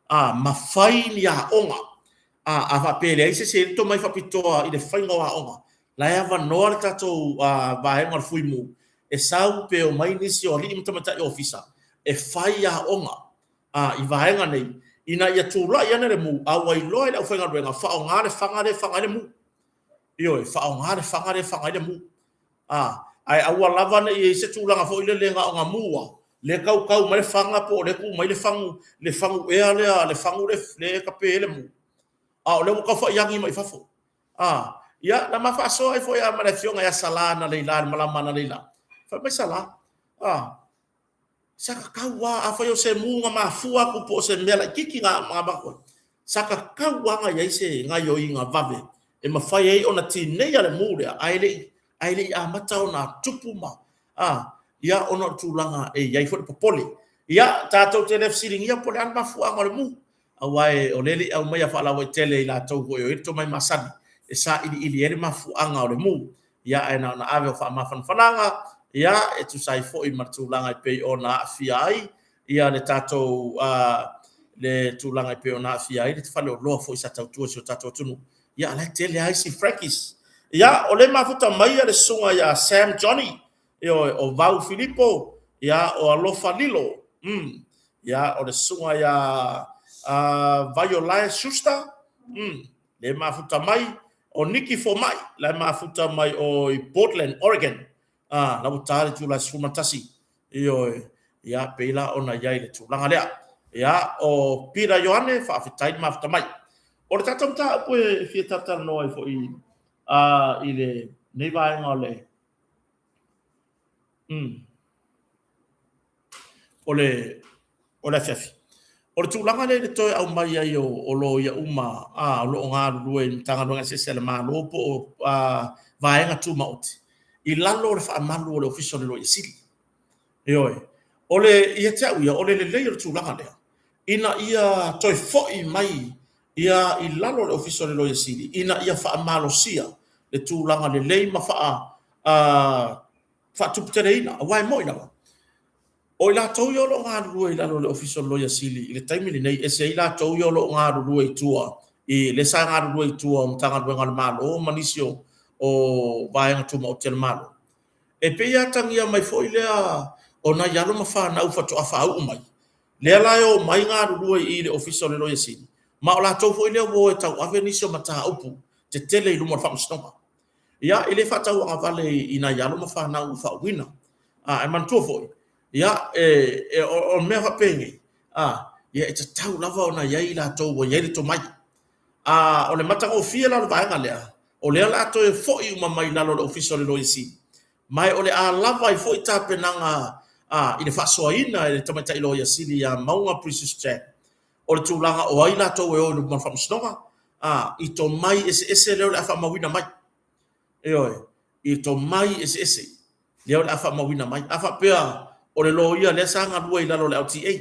a, ma fai ni aoga. A, a faapea e leai se isi e i ai le tomai faapitoa i le faiga o aoga, la e avanoa le tatou a, vaega o le Fuimu e sau pe omai nisi o alii ma tamaitai ofisa e fai aoga a, i vaega nei, ina ia tulai ane le mu, a ua iloa e le aufaigaluega, faaaoga le faga lea e faga ai le mu. Ioe, faaaoga le faga lea e faga ai le mu. A, ae aua lava ne i i ai se tulaga foi lele na o na mu lava, lea e tautau mai le faga po o lea e tuu mai le fagu, le fagu ea lea, le fagu lea e tape ai le mu, a o lea ua tau faiagi mai fafo. A, ia, na ma faasoa ai foi lava ma le afioga ia Sala analeila i le malama analeila. Fai mai Sala, a. Sa tatau lava, afai o se mu na mafua atu po o se mea laitiiti na avatu ai, sa tatau lava ona i ai se gaoioiga vave e mafai ai ona tineia le mu lea ae le i ae le i amata ona tupu ma, a, ia, ona o le tulaga e i ai foi le popole. Ia, tatou te le fesiligia po o le a le mafuaaga o le mu, aua o lea e le i aumaia faalauaitele e i latou foi o i ai le tomai masani e sailiili ai le mafuaaga o le mu. Ia, ae na ona ave o faamafanafanaga, ia, e tusa ai foi ma le tulaga e pei ona aafia ai ia le tatou, le tulaga e pei ona aafia ai le faleoloa foi sa tautua i si o tatou atunuu. Ia, a o la e tele lava isi Frankies. Ia, o lea e mafuta mai le susuga ia Sam Johnny, ioe, o Vau Filipo, ia, o Alofa Lilo, ia, o le susuga ia Vaiolae Schuster, lea e mafuta mai, o Niki Fomai, la e mafuta mai o i Portland, Oregon, la ua ta le itula e 11, ioe, ia, pei la ona i ai le tulaga lea. Ia, o Peter Ioane, faafetai le mafuta mai. O le tatou mataupu e fia talatalanoa ai foi i lenei vaega o le o le o le afiafi. O le tulaga lea i le toe aumai ai o loia uma o lo o galulue i Matagaluega eseese a le Malo po o vaega tumaoti i lalo o le faamalu o le Ofisa o le Loia Sili. Ioe. O le, ia te au ia, o le lelei o le tulaga lea, ina ia toe foi mai ia i lalo o le Ofisa o le Loia Sili ina ia faamalosia le tulaga lelei ma faa faatuputeleina, aua e moni lava, o i latou ia o lo o galulue i lalo o le Ofisa o le Loia Sili i le taimi lenei, ese ai latou ia o lo o galulue i tua, i lea sa galulue i tua o Matagaluega a le Malo ma nisi o Vaega Tumaoti a le Malo. E pei e atagia mai foi lea o nai alo ma fanau faatoa faauu mai, lea la e omai galulue i i le Ofisa o le Loia Sili, ma o latou foi lea ua o e tauave nisi o mataupu tetele i luma o le Faamasinoga. Ia, e le faatauagavale i nai alo ma fanau ua faauuina. Ae manatua foi, ia, o mea faapenei, ia e tatau lava ona i ai i latou ua i ai le tomai. A o le matagofie la o le vaega lea, o lea o le a toe foi uma mai i lalo o le Ofisa o le Loia Sili, ma o le a lava ai foi tapenaga i le faasoaina e le Tamaitai Loia Sili ia Mauga Precious Jack o le tulaga o ai latou e o i luma o le Faamasinoga, i tomai eseese lea o le a faamauina mai. Ioe, i tomai eseese lea o le a faamauina mai. A faapea o le loia lea sa galue i lalo o le LTA,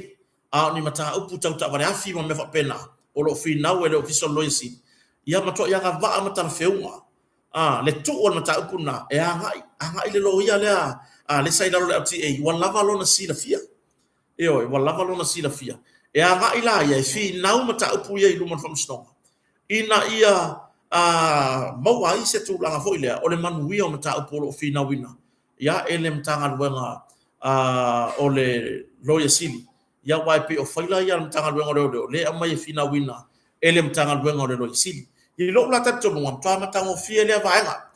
a o ni mataupu tau taavale afi ma mea faapena o lo o finau e le Ofisa o le Loia Sili, ia matuai agavaa ma talafeuga le tuu o le mataupu lena e agai, agai le loia lea lea sa i lalo o le LTA, ua lava lona silafia. Ioe, ua lava lona silafia. E agai la ia e finau mataupu ia i luma o le Faamasinoga, ina ia maua ai se tulaga foi lea o le manuia o mataupu o lo o finauina ia e le Matagaluega o le Loia Sili. Ia aua e pei o faila ia a le Matagaluega o Leoleo lea e aumai e finauina e le Matagaluega o le Loia Sili. I lou la talitonuga, matua matagofie lea vaega.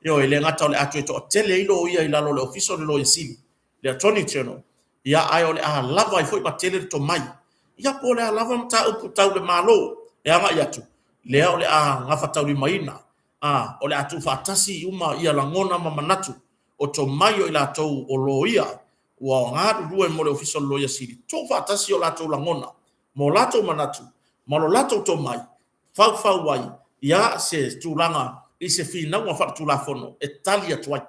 Ioe, e le gata o le a toe toatele ai loia i lalo o le Ofisa o le Loia Sili, le Attorney General, ia ae o le a lava ai foi ma tele le tomai. Ia po o le a lava mataupu tau le Malo e agai atu, lea o le a gafataulimaina, a, o le a tuufaatasi uma ia lagona ma manatu o tomai o i latou o loia ua galulue mo le Ofisa o le Loia Sili, tuufaatasi o latou lagona ma o latou manatu ma lo latou tomai, faufau ai ia se tulaga i se finauga faaletulafono e tali atu ai.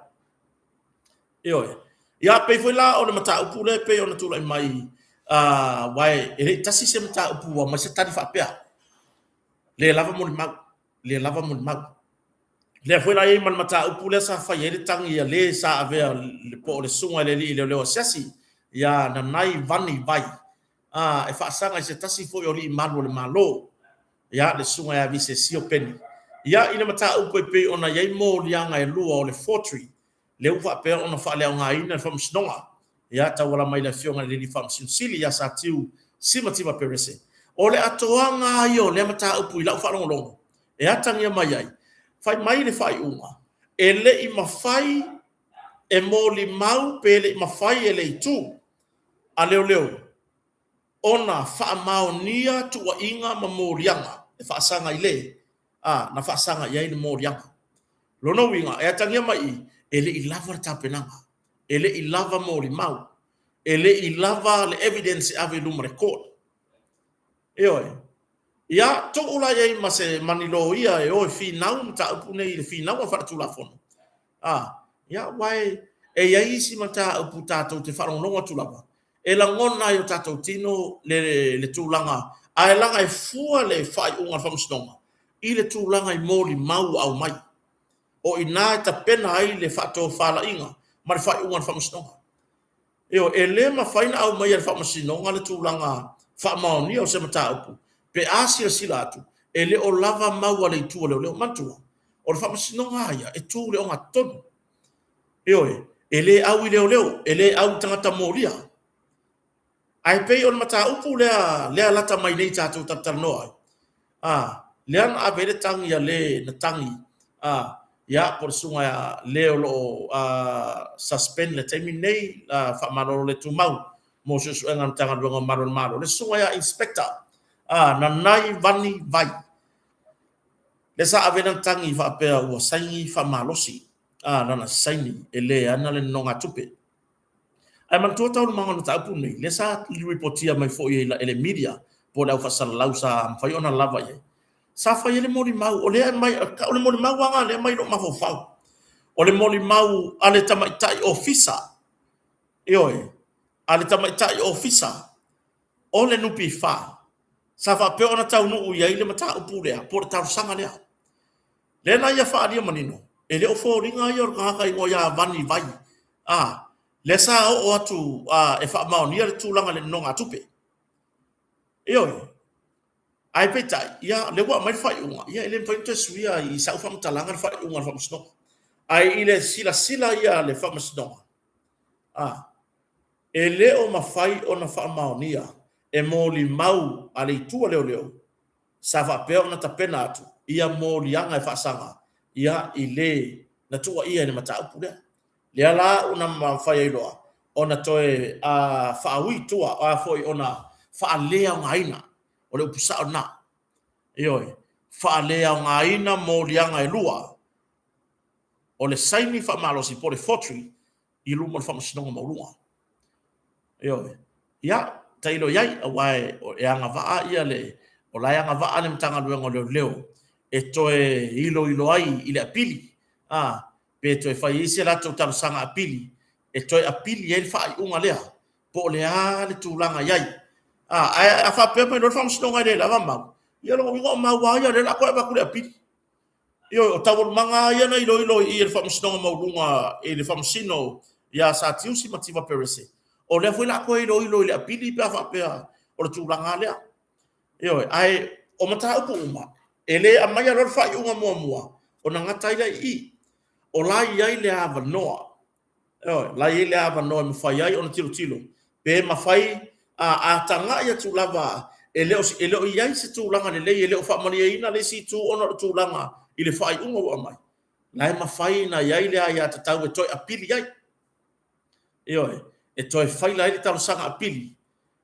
Ioe. Ia, pei foi la o le mataupu lea e pei ona tulai mai, aua e le i tasi se mataupu ua aumai se tali faapea, le lava molimau, le lava molimau. Lea foi la e i ai ma le mataupu lea sa fai ai le tagi a le sa avea po o le susuga i le alii leoleo asiasi ia Nanai Vani Vai, e faasaga i se tasi foi o alii malu o le Malo, ia le susuga ia Visesio Peni. Ia, i le mataupu e pei ona i ai moliaga e lua o le forgery, lea ua faapea ona faaleaogaina e le Faamasinoga, ia tauala mai i le Afioga i le Alii Faamasino Sili ia Satiu Simativa Perese. O le atoaga lava ia o lea mataupu i lau faalogologo e atagia mai ai, fai mai le faaiuga, e le i mafai e molimau pe le i mafai e le itu a leoleo ona faamaonia tuuaiga ma moliaga e faasaga i le a, na faasaga i ai le moliaga. Lona uiga, e atagia mai i, e le i lava le tapenaga, e le i lava molimau. E le i lava le evidence e ave i luma o le court. Ioe. Ia, tuu la i ai ma se ma ni loia e o e finau mataupu nei i le finauga faaletulafono. A, ia, aua e i ai isi mataupu tatou te faalogologo atu lava, e lagona ai e o tatou tino le, le tulaga, ae leaga e fua le faaiuga a le Faamasinoga i le tulaga i molimau ua aumai. O i ina e tapena ai le faatofalaiga ma le faaiuga a le Faamasinoga. Ioe, e le mafai ona aumaia e le Faamasinoga le tulaga faamaonia o se mataupu pe a silasila atu e le o lava mau a le itu a leoleo. Manatua, o le Faamasinoga lava ia e tu i le ogatotonu. Ioe, e le au i leoleo, e le au i tagata molia. Ae pei o le mataupu lea lea lata mai nei tatou talatalanoa ai, a, lea na ave ai le tagi a le na tagi, a, ia, po o le susuga ia le o lo o suspend i le taimi lenei, faamalolo le tumau mo suesuega a le Matagaluega o Malu o le Malo, le susuga ia Inspector a, Nanai Vani Vai, lea sa ave ai lana tagi faapea ua saini faamalosi a, lana saini e le ana le nonogatupe. Ae manatua taualumaga o le mataupu lenei, lea sa ripotia mai foi e le media po o le au faasalalau sa mafai ona lava i ai. Sa fai ai le molimau, o lea e aumai, o le molimau lava lea e aumai i lou mafaufau. O le molimau a le tamaitai ofisa, ioe, a le tamaitai ofisa o le NPF, sa faapea ona taunuu i ai le mataupu lea po o le talosaga lea. Lea na ia faaalia manino, e le o foliga ia o le tagata igoa ia Vani Vai, a, lea sa oo atu a, e faamaonia le tulaga i le nonogatupe. Ioe. Ae peitai, ia, lea ua aumai le faaiuga, ia e le mafai ona toe suia i sau faamatalaga le faaiuga a le Faamasinoga. Ae i le silasila ia a le Faamasinoga, a, e le o mafai ona faamaonia e molimau a le itu a leoleo sa faapea ona tapena atu ia moliaga e faasaga ia i le na tuuaia i le mataupu lea. Lea la ua mafai ai loa ona toe faaui i tua, a foi ona faaleaogaina, o le upu sao lena, ioe, faaleaogaina moliaga e lua o le saini faamalosi po o le forgery i luma o le Faamasinoga Maualuga. Ioe. Ia, tailo i ai, aua e agavaa ia le, o la e agavaa le Matagaluega o Leoleo e toe iloilo ai i le apili, a, pe toe fai ai se latou talosaga apili e toe apili ai le faaiuga lea, po o le a le tulaga i ai. A, ae a faapea mai loa le Faamasinoga e le lava mau, ia o lona uiga o mau lava ia o lea o le a toe avatu i le apili. Ioe, o taualumaga lava ia na iloilo i i e le Faamasinoga Maualuga i le Faamasino ia Satiusi Mativa Perese, o lea foi o le a toe iloilo i le apili pe a faapea o le tulaga lava lea. Ioe, ae o mataupu uma, e le aumaia loa le faaiuga muamua ona gata ai lea i i. O la e i ai le avanoa Ioe, la e i ai le avanoa e mafai ai ona tilotilo pe mafai a, a tagai atu lava e le o, e le o i ai se tulaga lelei, e le o faamalieina le isi itu ona o le tulaga i le faaiuga ua aumai, la e mafai ona i ai le aiatatau e toe apili ai. Ioe, e toe faila ai le talosaga apili,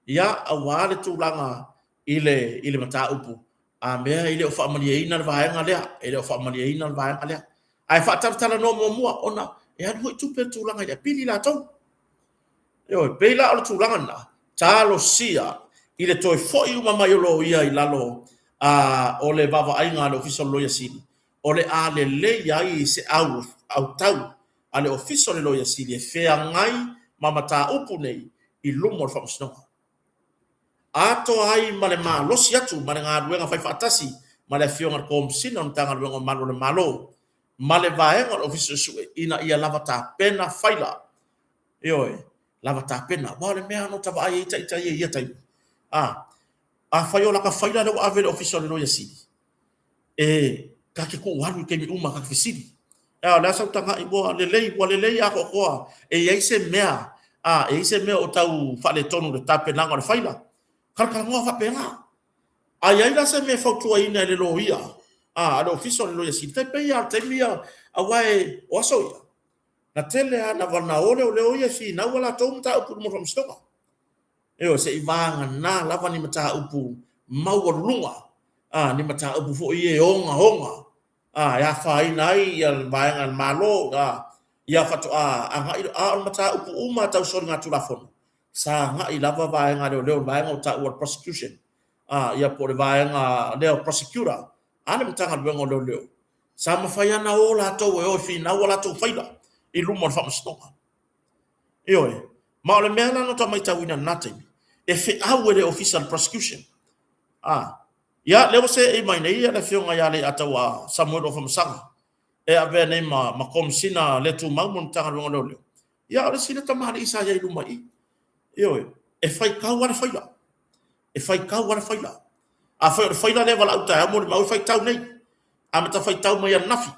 ia, aua le tulaga i le, i le mataupu, a mea e le o faamalieina le vaega lea, e le o faamalieina le vaega lea. Ae faatalatalanoa muamua ona e alu foi tupe le tulaga i le apili latou. Ioe, pei la o le tulaga lena, talosia i le toe foi uma mai o loia i lalo a, o le vaavaaiga a le Ofisa o le Loia Sili, o le a lelei ai se au autau a le Ofisa o le Loia Sili e feagai ma mataupu nei i luma o le Faamasinoga. Atoa ai ma le malosi atu ma le galuega faifaatasi ma le Afioga i le Komesina o le Matagaluega o Malu o le Malo ma le Vaega o le Ofisa Suesue ina ia lava tapena faila. Ioe, lava tapena. Aua o le mea lava na ota vaai ai ita ia i ia taimi, a, afai o lata faila lea ua ave i le Ofisa o le Loia Sili, e ta te tuu alu i taimi uma ta te fesili. A o le a sau tagai ua lelei, ua lelei atoatoa, e i ai se mea, a, e i ai se mea o tau faaletonu i le tapenaga o le faila. Talatalanoa faapena. A i ai la se mea e fautuaina e le loia, a, a le Ofisa o le Loia Sili, tai pei lava o le taimi ia, aua e, o aso ia, na tele lava ina vanao leoleo ia e finau a latou mataupu i luma o le Faamasinoga. Ioe, se i vagana lava ni mataupu maualuluga, a, ni mataupu foi ia e ogaoga, a, e afaina ai ia le vaega a le Malo, a, ia faatoa agai, a o le mataupu uma tau soligatulafono, Sa agai lava vaega a leoleo, le vaega ua taua o le prosecution, a, ia po o le vaega lea o prosecutor a le Matagaluega o Leoleo, sa mafai lava ona o latou e o e finau a latou faila i luma o le faamasinoga. Ioe. Ma o le mea la na ta matauina i lena taimi, e feau e le Ofisa o le Prosecution. A, ia, lea ua seei mai nei le Afioga ia Leiataua Samuelu Afamasaga e avea nei ma, ma Komesina le tumau mo le Matagaluega o Leoleo. Ia, o le isi lea tamalii sa i ai i luma i i. Ioe. E faitau lava le faila. E faitau lava le faila. Afai o le faila lea e valaau taeao, molimau e faitau nei. Amata faitau mai ananafi.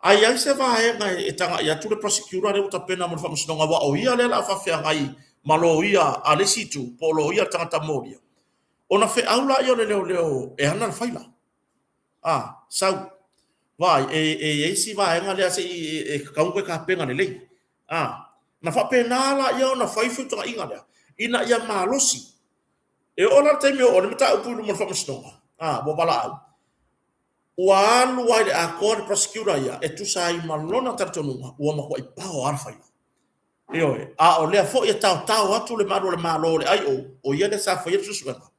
A i ai se vaega e tagai atu le prosecutor lea ua tapena mo le faamasinoga aua o ia lea o le a faafeagai ma loia a le isi itu po o loia a le tagata molia, ona feau lea o le leoleo e ana le faila. A, sau. Vaai, e, e i ai si vaega lea se i e tatau ona toe tapena lelei. A, na faapena laia ona fai feutagaiga lea, ina ia malosi. E oo la i le taimi e oo ai le mataupu i luma o le faamasinoga, a, ua valaau, Ua alu lava i le atoa le prosecutor ia e tusa ai ma lona talitonuga ua matuai pao lava le faila. Ioe, a o lea foi e taotao atu le malu o le Malo o le IO, o ia lea sa faia le suesuega,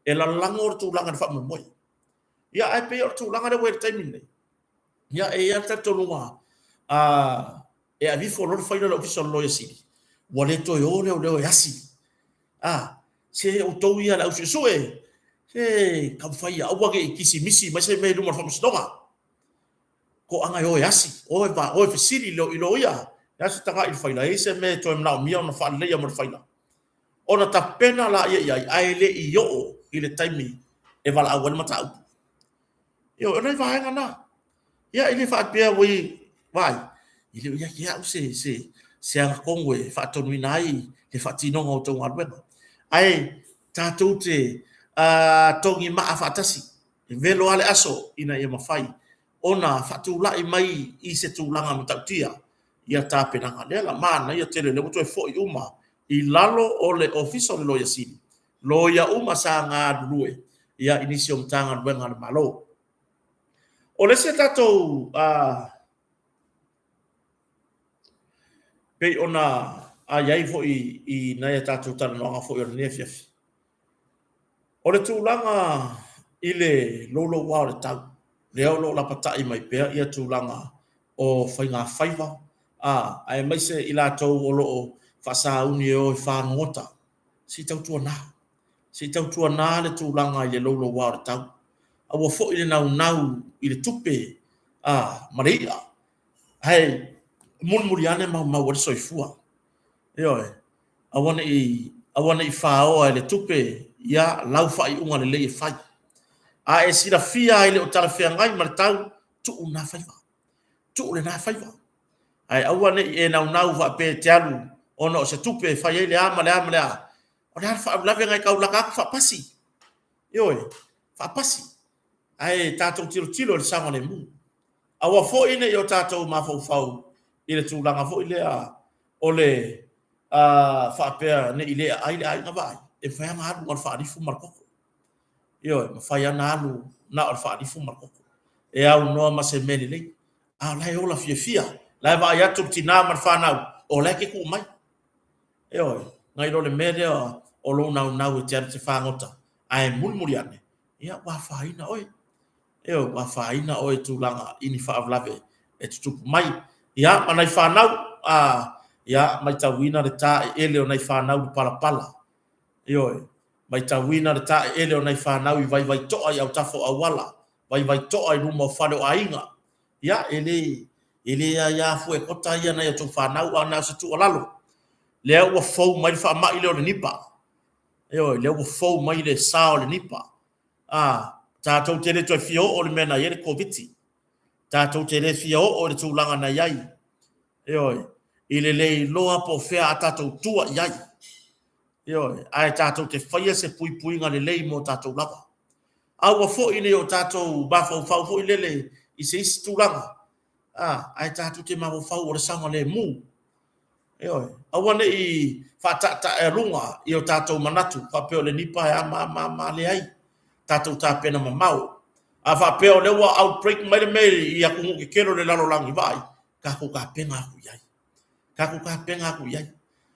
e lalago le tulaga i le faamoemoe. Ia ae pei o le tulaga lea ua i ai i le taimi lenei, ia e i ai lava le talitonuga e aveifo loa le faila i le Ofisa o le Loia Sili, ua le toe o leoleo e asi. A, se outou ia le au suesue, se taumafai ia aua ne i kisimisi mai se mea i luma o le faamasinoga. Toaga e o e asi, o e, o e fesili i loia, e asi tagai i le faila, e i ai se mea e toe manaomia ona faaleleia mo le faila. Ona tapena laia i ai, ae le i oo i le taimi e valaau ai le mataupu. Ioe, o nai vaega na. Ia, e le faapea ua i, vaai, e le o ia te au se, se, se agatonu e faatonuina ai le faatinoga o tou galuega. Ae tatou te togi maa faatasi, e velo lava le aso ina ia mafai ona faatulai mai i se tulaga matautia ia tapenaga. Lea la manaia tele, lea ua toe foi uma i lalo o le Ofisa o le Loia Sili, loia uma sa galulue ia i nisi o Matagaluega a le Malo. O le isi a tatou pei ona i ai foi i nai a tatou talanoaga foi o lenei afiafi, o le tulaga i le louloua o le tau, lea o lo o lapatai mai pea ia tulaga o faigafaiva, aemaise i latou o lo o faasauni e o e fagogota, se i tautuana. Se i tautuana le tulaga i le louloua o le tau. Aua foi le naunau i le tupe a, ma le i'a, ae mulimuli ane maumau ai le soifua. Ioe, aua ne i, aua ne i faoa e le tupe ia lau faaiuga lelei e fai. A e silafia e le o talafeagai ma le tau, tuu na faiva. Tuu lena faiva. Ae aua ne i e naunau faapea e te alu ona o se tupe e fai ai le a ma le a ma le a. O le a le faalavelave na e tau lata atu faapasi. Ioe, faapasi. Ae tatou tilotilo i le saogalemu. Aua foi ne i o tatou mafaufau i le tulaga foi lea o le faapea ne i le aai le aiga vaai, e mafai lava ona alu na o le faalifu ma le koko. Ioe, mafai lava ona alu na o le faalifu ma le koko. E aunoa ma se mea lelei. A o la e ola fiafia, la e vaai atu le tina ma le fanau, o la e te tuu mai. Ioe, nai lo le mea lea o lou naunau e te alu e te fagota, ae mulimuli ane, ia ua afaina oe. Ioe, ua afaina oe i tulaga i ni faalavelave e tutupu mai. Ia, ma nai fanau, a, ia, matauina le taeele o nai fanau i le palapala. Ioe, matauina le taeele o nai fanau i vaivai toa i autafa o auala, vaivai toa i luma o fale o aiga. Ia, e le, e le aia fua e kota ia nai a outou fanau, a na o se tuualalo. Lea ua fou mai le faamai lea o le Nipa. Ioe, lea ua fou mai le sa o le Nipa. A, tatou te le toe fia oo i le mea na i ai le Koviti. Tatou te le fia oo i le tulaga na i ai. Ioe, i le le iloa po o fea a tatou tua i ai. Ioe, ae tatou te faia se puipuiga lelei mo tatou lava. Aua foi ne i o tatou mafaufau foi lele i se isi tulaga, a, ae tatou te mafaufau o le saogalemu. Ioe, aua ne i faataetaealuga i o tatou manatu faapea o le Nipa e a ma a ma a ma a, leai, tatou tapena mamao. A faapea o lea ua outbreak mai le mea i atunuu tetele o le lalolagi, vaai, tatou tapena atu i ai. Tatou tapena atu i ai.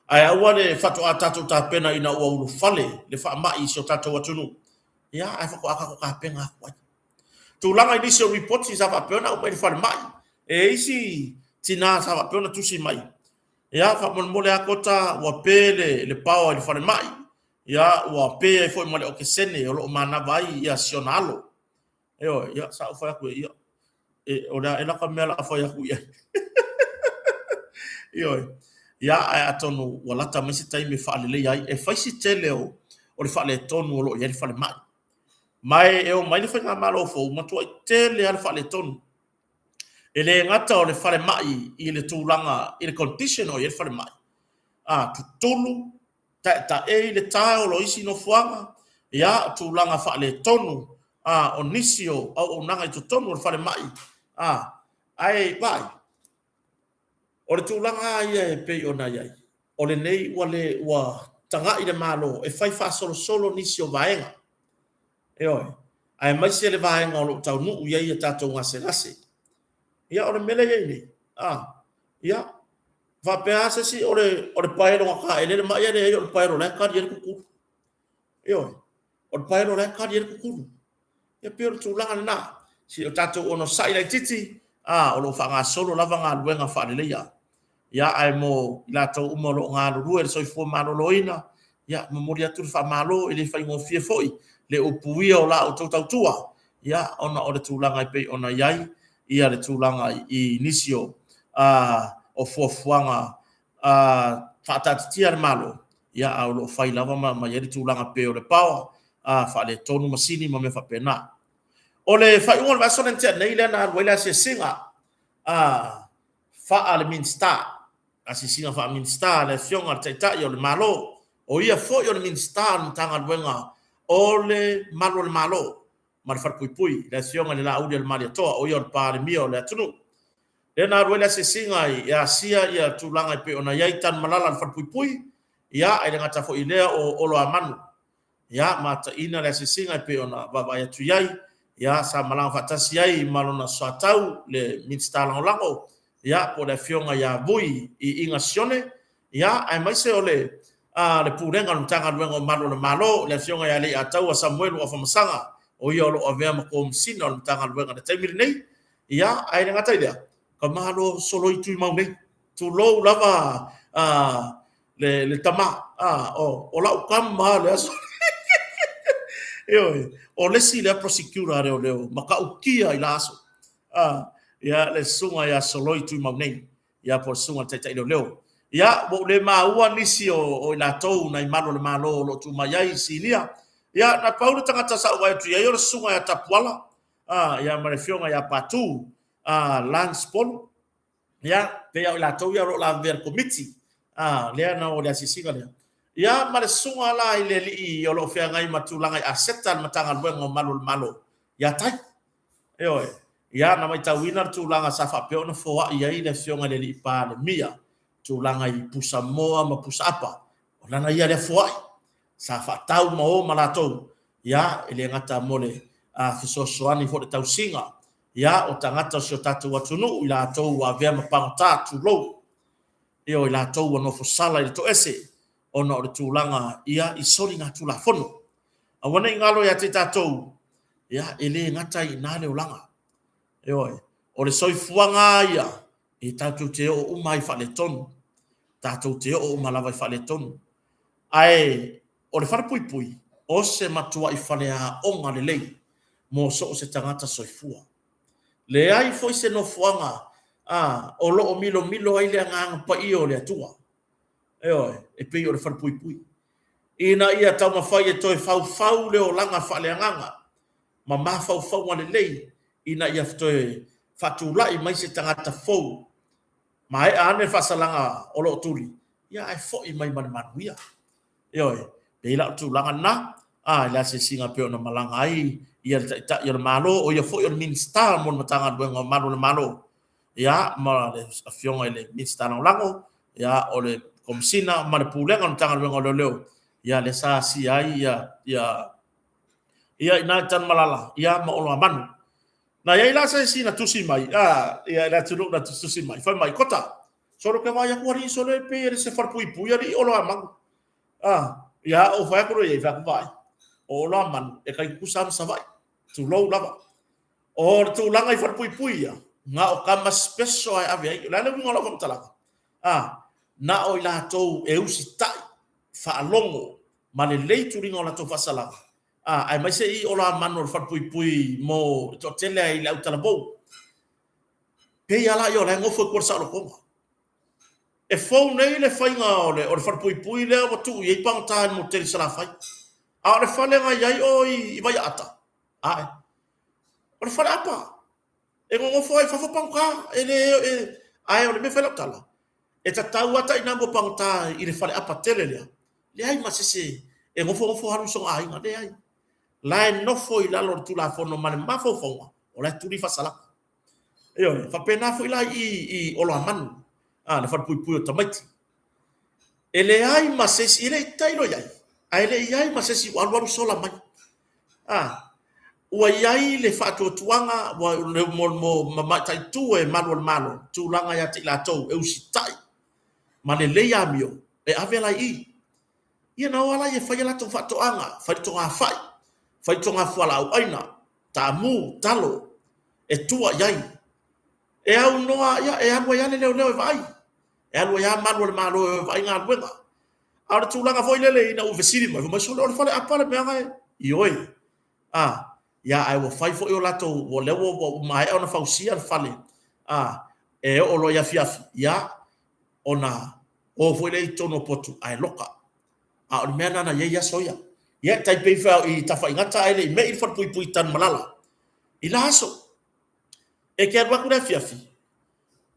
Ae aua le faatoa tatou tapena ina ua ulufale le faamai i si o tatou atunuu, ia, ae faatoa tatou tapena atu ai. Tulaga i nisi o ripoti sa faapea ona aumai i le falemai, e i ai isi tina sa faapea ona tusi mai, ia, faamolemole lava Kota, ua pe le power i le falemai, ia, ua pe ai foi ma le okesene o lo o manava ai ia si ona alo. Ioe, ia, sa ou fai atu ia, e, o le a ela ka mea o le a fai atu i ai. Ioe, ia, ae atonu ua lata mai se taimi e faaleleia ai, e fai si tele o le faaletonu o lo o i ai le falemai. Ma e o mai le faigamalo fou, matuai tele lava le faaletonu. E le gata o le falemai i le tulaga i le condition o i ai le falemai, a tutulu, taetaei le tile o isi nofoaga, ia, tulaga faaletonu a o nisi o auaunaga i totonu o le falemai, a ae vaai, o le tulaga lava ia e pei ona i ai, o lenei ua le ua tagai le Malo e fai faasolosolo nisi o vaega, ioe, aemaise le vaega o lo o taunuu i ai a tatou gasegase. Ia, o le mea lea e i ai nei, a, ia, faapea lava se isi o le, o le paelo na taele le mai, ae leai o le paelo o la e kali ai le tutulu. Ioe, o le paelo o la e kali ai le tutulu. Ia pei o le tulaga lena. Se i o tatou onosai laitiiti, a, o lo o faagasolo lava galuega faaleleia. Ia, ae mo i latou uma o lo o galulue i le soifua maloloina, ia, momoli atu le faamalo, e le faigofie foi le upuia o la outou tautua, ia, ona o le tulaga e pei ona i ai ia le tulaga i nisi o, a, o fuafuaga a, faataatitia a le Malo, ia, a o lo o fai lava ma, ma i ai le tulaga pei o le power, a, faaletonu masini ma mea faapena. O le faaiuga o le vaiaso lea na tea nei lea na alu ai le asiasiga a faa le Minisita, asiasiga faa-Minisita a le Afioga i le Taitai o le Malo, o ia foi o le Minisita o le Matagaluega o le Malu o le Malo ma le Falepuipui, le Afioga i le Laaulialemalietoa, o ia o le Palemia o le atunuu. Lea na alu ai le asiasiga i asia ia tulaga e pei ona i ai Tanumalala i le Falepuipui, ia, e le gata foi i lea o Oloamanu. Ia, mataina le asiasiga e pei ona vaavaai atu i ai, ia, sa malaga faatasi ai ma lona soatau le Minisita Lagolago, ia, po o le Afioga ia Vui Iiga Sione, ia, aemaise o le, a, le Pulega o le Matagaluega o Malu o le Malo, le Afioga ia Leiataua Samuelu Afamasaga, o ia o lo o avea ma Komesina o le Matagaluega i le taimi lenei. Ia, ae le gata i lea, ka Malo soloi tuimau nei, tulou lava, a, le, le tama, a, o, o lau tama lea. Ioe, o le isi lea prosecutor a leoleo matautia i la aso. A, ia, le susuga ia Soloi Tuimau nei, ia, po o le susuga i le taitai leoleo. Ia, ua ou le maua nisi o, o i latou nai malu o le Malo o lo o tu mai ai i sinia. Ia, na pau le tagata sa ou vaai atu i ai o le susuga ia Tapuala, a, ia, ma le afioga ia Patu, a, Lance Polu. Ia, pei lava o i latou ia o lo o lavevea i le komiti, a, lea na o le asiasiga lea. Ia, ma le susuga la i le alii o lo o feagai ma tulaga i aseta a le Matagaluega o Malu o le Malo, ia Tai. Ioe. Ia, na matauina le tulaga sa faapea ona foai ai le afioga i le alii Palemia, tulaga i pusamoa ma pusaapa. O lana ia lea foai, sa faatau ma o ma latou, ia, e le gata mo le fesoasoani foi i le tausiga, ia, o tagata o si o tatou atunuu, i latou ua avea ma pagota, tulou, ia, o i latou ua nofosala i le toese, ona o le tulaga, ia, i soligatulafono. Aua ne i galo ia te tatou, ia, e le gata ai i ina le olaga. Ioe, o le soifuaga lava ia, e tatou te oo uma ai faaletonu. Tatou te oo uma lava i faaletonu. Ae o le falepuipui, o se matuai faleaoga lelei mo so o se tagata soifua. Leai foi se nofoaga a o lo o milomilo ai le Agaga Paia o le Atua. Ioe, e pei o le falepuipui. Ina ia taumafai e toe faufau le olaga faaleagaga ma mafaufauga lelei ina ia toe faatulai mai se tagata fou, maea ane le faasalaga o lo o tuli, ia ae foi mai ma le manuia. Ioe, pei la o le tulaga lena, a, i le asiasiga pei ona malaga ai ia le Taitai o le Malo, o ia foi o le Minisita mo le Matagaluega o Malu o le Malo, ia, ma le Afioga i le Minisita Lagolago, ia, o le Komesina ma le Pulega o le Matagaluega o Leoleo, ia, lea sa asia ai ia, ia, ia i ina i Tanumalala, ia, ma Oloamanu. Na i ai la se isi na tusi mai, a, ia, le atunuu na tusi mai, fai mai, Kota, Solo ke vaai atu alii solo e pei e le se falepuipui alii Oloamanu. Ah, ia ou fai atu loa i ai, fai atu vaai, o Oloamanu e tai tutusa lava ma Savaii, tulou lava. O le tulaga i falepuipui ia, na o tama special lava e ave ai. O le a le uiga o lau faamatalaga? Ah, na o i latou e usitai, faalogo ma lelei tuliga o latou faasalaga, ah, aemaise i Oloamanu o le falepuipui mo le toatele ai le autalavou. Pei lava la ia o la e nofo i tua o le saolotoga. E fou nei le faiga o le falepuipui lea ua tuu i ai pagota i le motu tele i Salafai. A o le fale na i ai o i Vaiaata, ae, o le faleapa. E nonofo ai i fafo pagota, e le, e, ae o le mea e fai lau tala, e tatau lava tainamu o pagota i le faleapa tele lea, leai ma se isi e nofonofo alu i sona aiga, leai. La e nofo i lalo o le Tulafono ma le mafaufauga, o la e tuli faasalaga. Ioe, faapena foi la i i Oloamanu, a, le falepuipui o tamaiti. E leai ma se isi, e le i tailo i ai, ae le i ai ma se isi ua alualu sola mai. A, ua i ai le faatuatuaga ua, mo, mo mataitu e malu o le Malo, tulaga ia te i latou e usitai ma lelei amio, e ave la i i. Ia na o lava e fai a latou faatoaga, fai le togafai, fai le togafualaauaina, taamu, talo, e tua i ai. E aunoa, ia, e alu ai lava le leoleo e vaai, e alu ai lava malu o le Malo e o e vaai galuega. A o le tulaga foi lele ina ua fesili mai, fai mai, sole, o le faleapa le mea na e... Ioe. A, ia, ae ua fai foi o latou, o lea ua maea ona fausia le fale, a, e oo loa i afiafi, ia, ona o foi lea i totonu o potu ae loka. A o le mea lena na i ai aso ia. Ia, e tai pei foi i Tafaigata ae le i me'i le falepuipui i Tanumalala. I la aso, e te alu atu i le afiafi,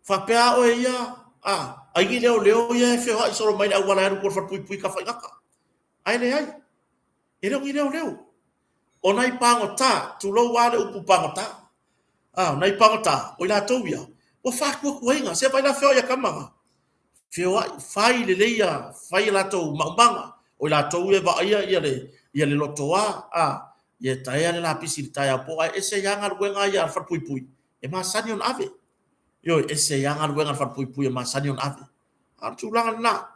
faapea lava oe ia, a, ai ni leoleo ia e feoai solo mai le auala e alu i tua i le falepuipui i Tafaigata. Ae leai, e le o ni leoleo. O nai pagota, tulou lava le upu pagota, a, o nai pagota, o i latou ia, ua faatuatuaina. Se vaai la feoai a tama na, feoai, fai lelei ia, fai a latou maumaga, o i latou ia e vaaia ia le, ia le lotoa, a, ia taea le lapisi i le taeao po, ae ese ai lava galuega ia a le falepuipui e masani ona ave. Ioe, ese ai lava galuega a le falepuipui e masani ona ave. A o le tulaga lena,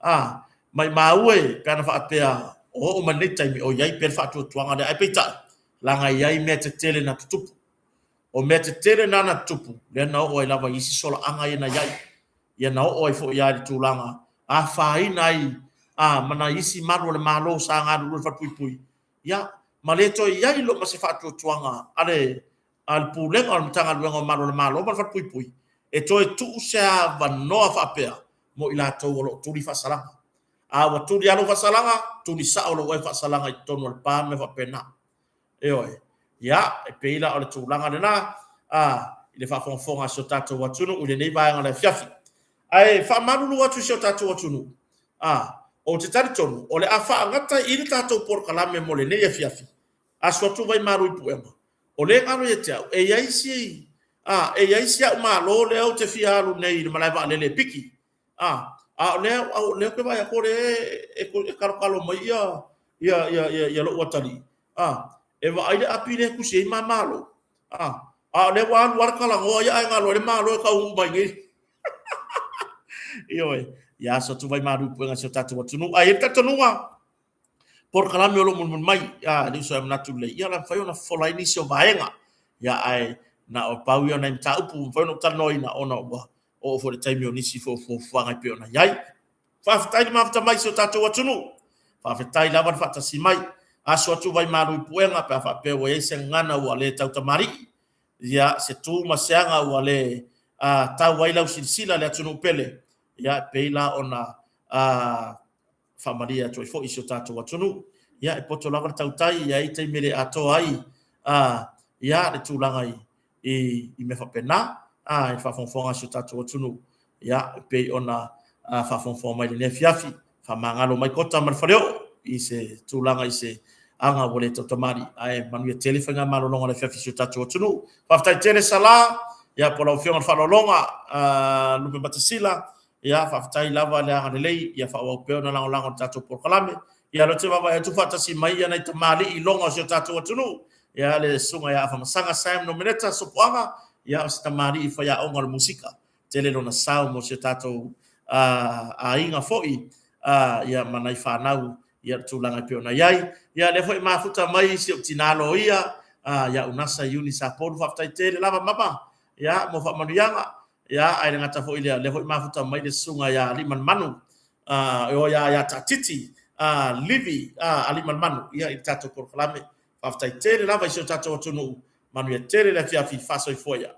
a, maimau e pe ana faapea o oo mai lenei taimi o i ai pea le faatuatuaga lea, ae peitai, leaga e i ai mea tetele na tutupu. O mea tetele na na tutupu, lea na oo ai lava i isi solaaga ia na i ai. Ia na oo ai foi lava i le tulaga afaina ai a, ma nai isi malu o le Malo sa galulue i le falepuipui, ia, ma le toe i ai loa ma se faatuatuaga a le a le Pulega o le Matagaluega o Malu o le Malo ma le Falepuipui e toe tuu se avanoa faapea mo i latou o lo o tuli faasalaga. A ua tuli lava lou faasalaga, tuli sao lou oe faasalaga i totonu o le pa ma mea faapena. Ioe. Ia, e pei la o le tulaga lena, a, i le faafogafoga a si o tatou atunuu i lenei vaega o le afiafi. Ae faamalulu atu i si o tatou atunuu, a, ou te talitonu o le a faagata i i le tatou polokalame mo lenei afiafi, aso atu vaimalu i puega, o lea e galo ia te au, e i ai si, a, e i ai si au malo lea ou te fia alu nei i le malae vaalele e piki, a, a o lea, o lea ou te vaai atu o lea e, e talotalo mai ia, ia, ia, ia, ia lou atalii, a, e vaai le api lea e tusi ai ma malo, a, a o lea ua alu lava le talanoa ia ae galo ai le malo e taunuu mai nei. Ioe, ia aso atu vaimalu i puega i si o tatou atunuu. Ae i ai le talitonuga, polokalame o lo o mulimuli mai, a, le uso e manatu lelei, ia o le a mafai ona fofola ai nisi o vaega. Ia, ae na o pau ia o nai mataupu ua mafai ona ou talanoaina ona ua oo foi i le taimi o nisi foi o fuafuaga e pei ona i ai. Faafetai le mafuta mai i si o tatou atunuu. Faafetai lava le faatasi mai. Aso atu vaimalu i puega pe a faapea ua i ai se gagana ua le tautamalii, ia, se tu ma se aga ua le tau ai lau silasila i le atunuu pele, ia, e pei la ona faamalie atu ai foi i si o tatou atunuu. Ia, e poto lava le tautai, e i ai taimi e le atoa ai a, ia, le tulaga i, i, i mea faapena, a, i le faafogafoga a si o tatou atunuu. Ia, e pei ona faafogafoga mai i lenei afiafi, faamagalo mai Kota ma le Faleoo i se tulaga i se aga ua le tautamalii, ae manuia tele faigamalologa o le afiafi i si o tatou atunuu. Faafetai tele Sala, ia, po o lau Afioga i le Faaaloaloga, Lupematasila, Ia, faafetai lava le agalelei, ia faaauau pea ona lagolago i le tatou polokalame. Ia, o lea ou te vaavaai atu faatasi mai ia nai tamalii iloga o si o tatou atunuu. Ia, le susuga ia Afamasaga Sam Nomeneta Sopoaga, ia, o se tamalii faiaoga o le musika. Tele lona sao mo si o tatou aiga foi, ia, ma nai fanau, ia, le tulaga e pei ona i ai. Ia, lea foi e mafuta mai si ou tina loia, ia Unasa Iuni Sapolu, faafetai tele lava mama, ia, mo faamanuiaga. Ia, ae le gata foi lea, lea foi mafuta mai le susuga ia Aliimalemanu, o ia Taatiti, Livi Aliimalemanu, ia, i le tatou polokalame. Faafetai tele lava i si o tatou atunuu, manuia tele le afiafi, faasoifua ia.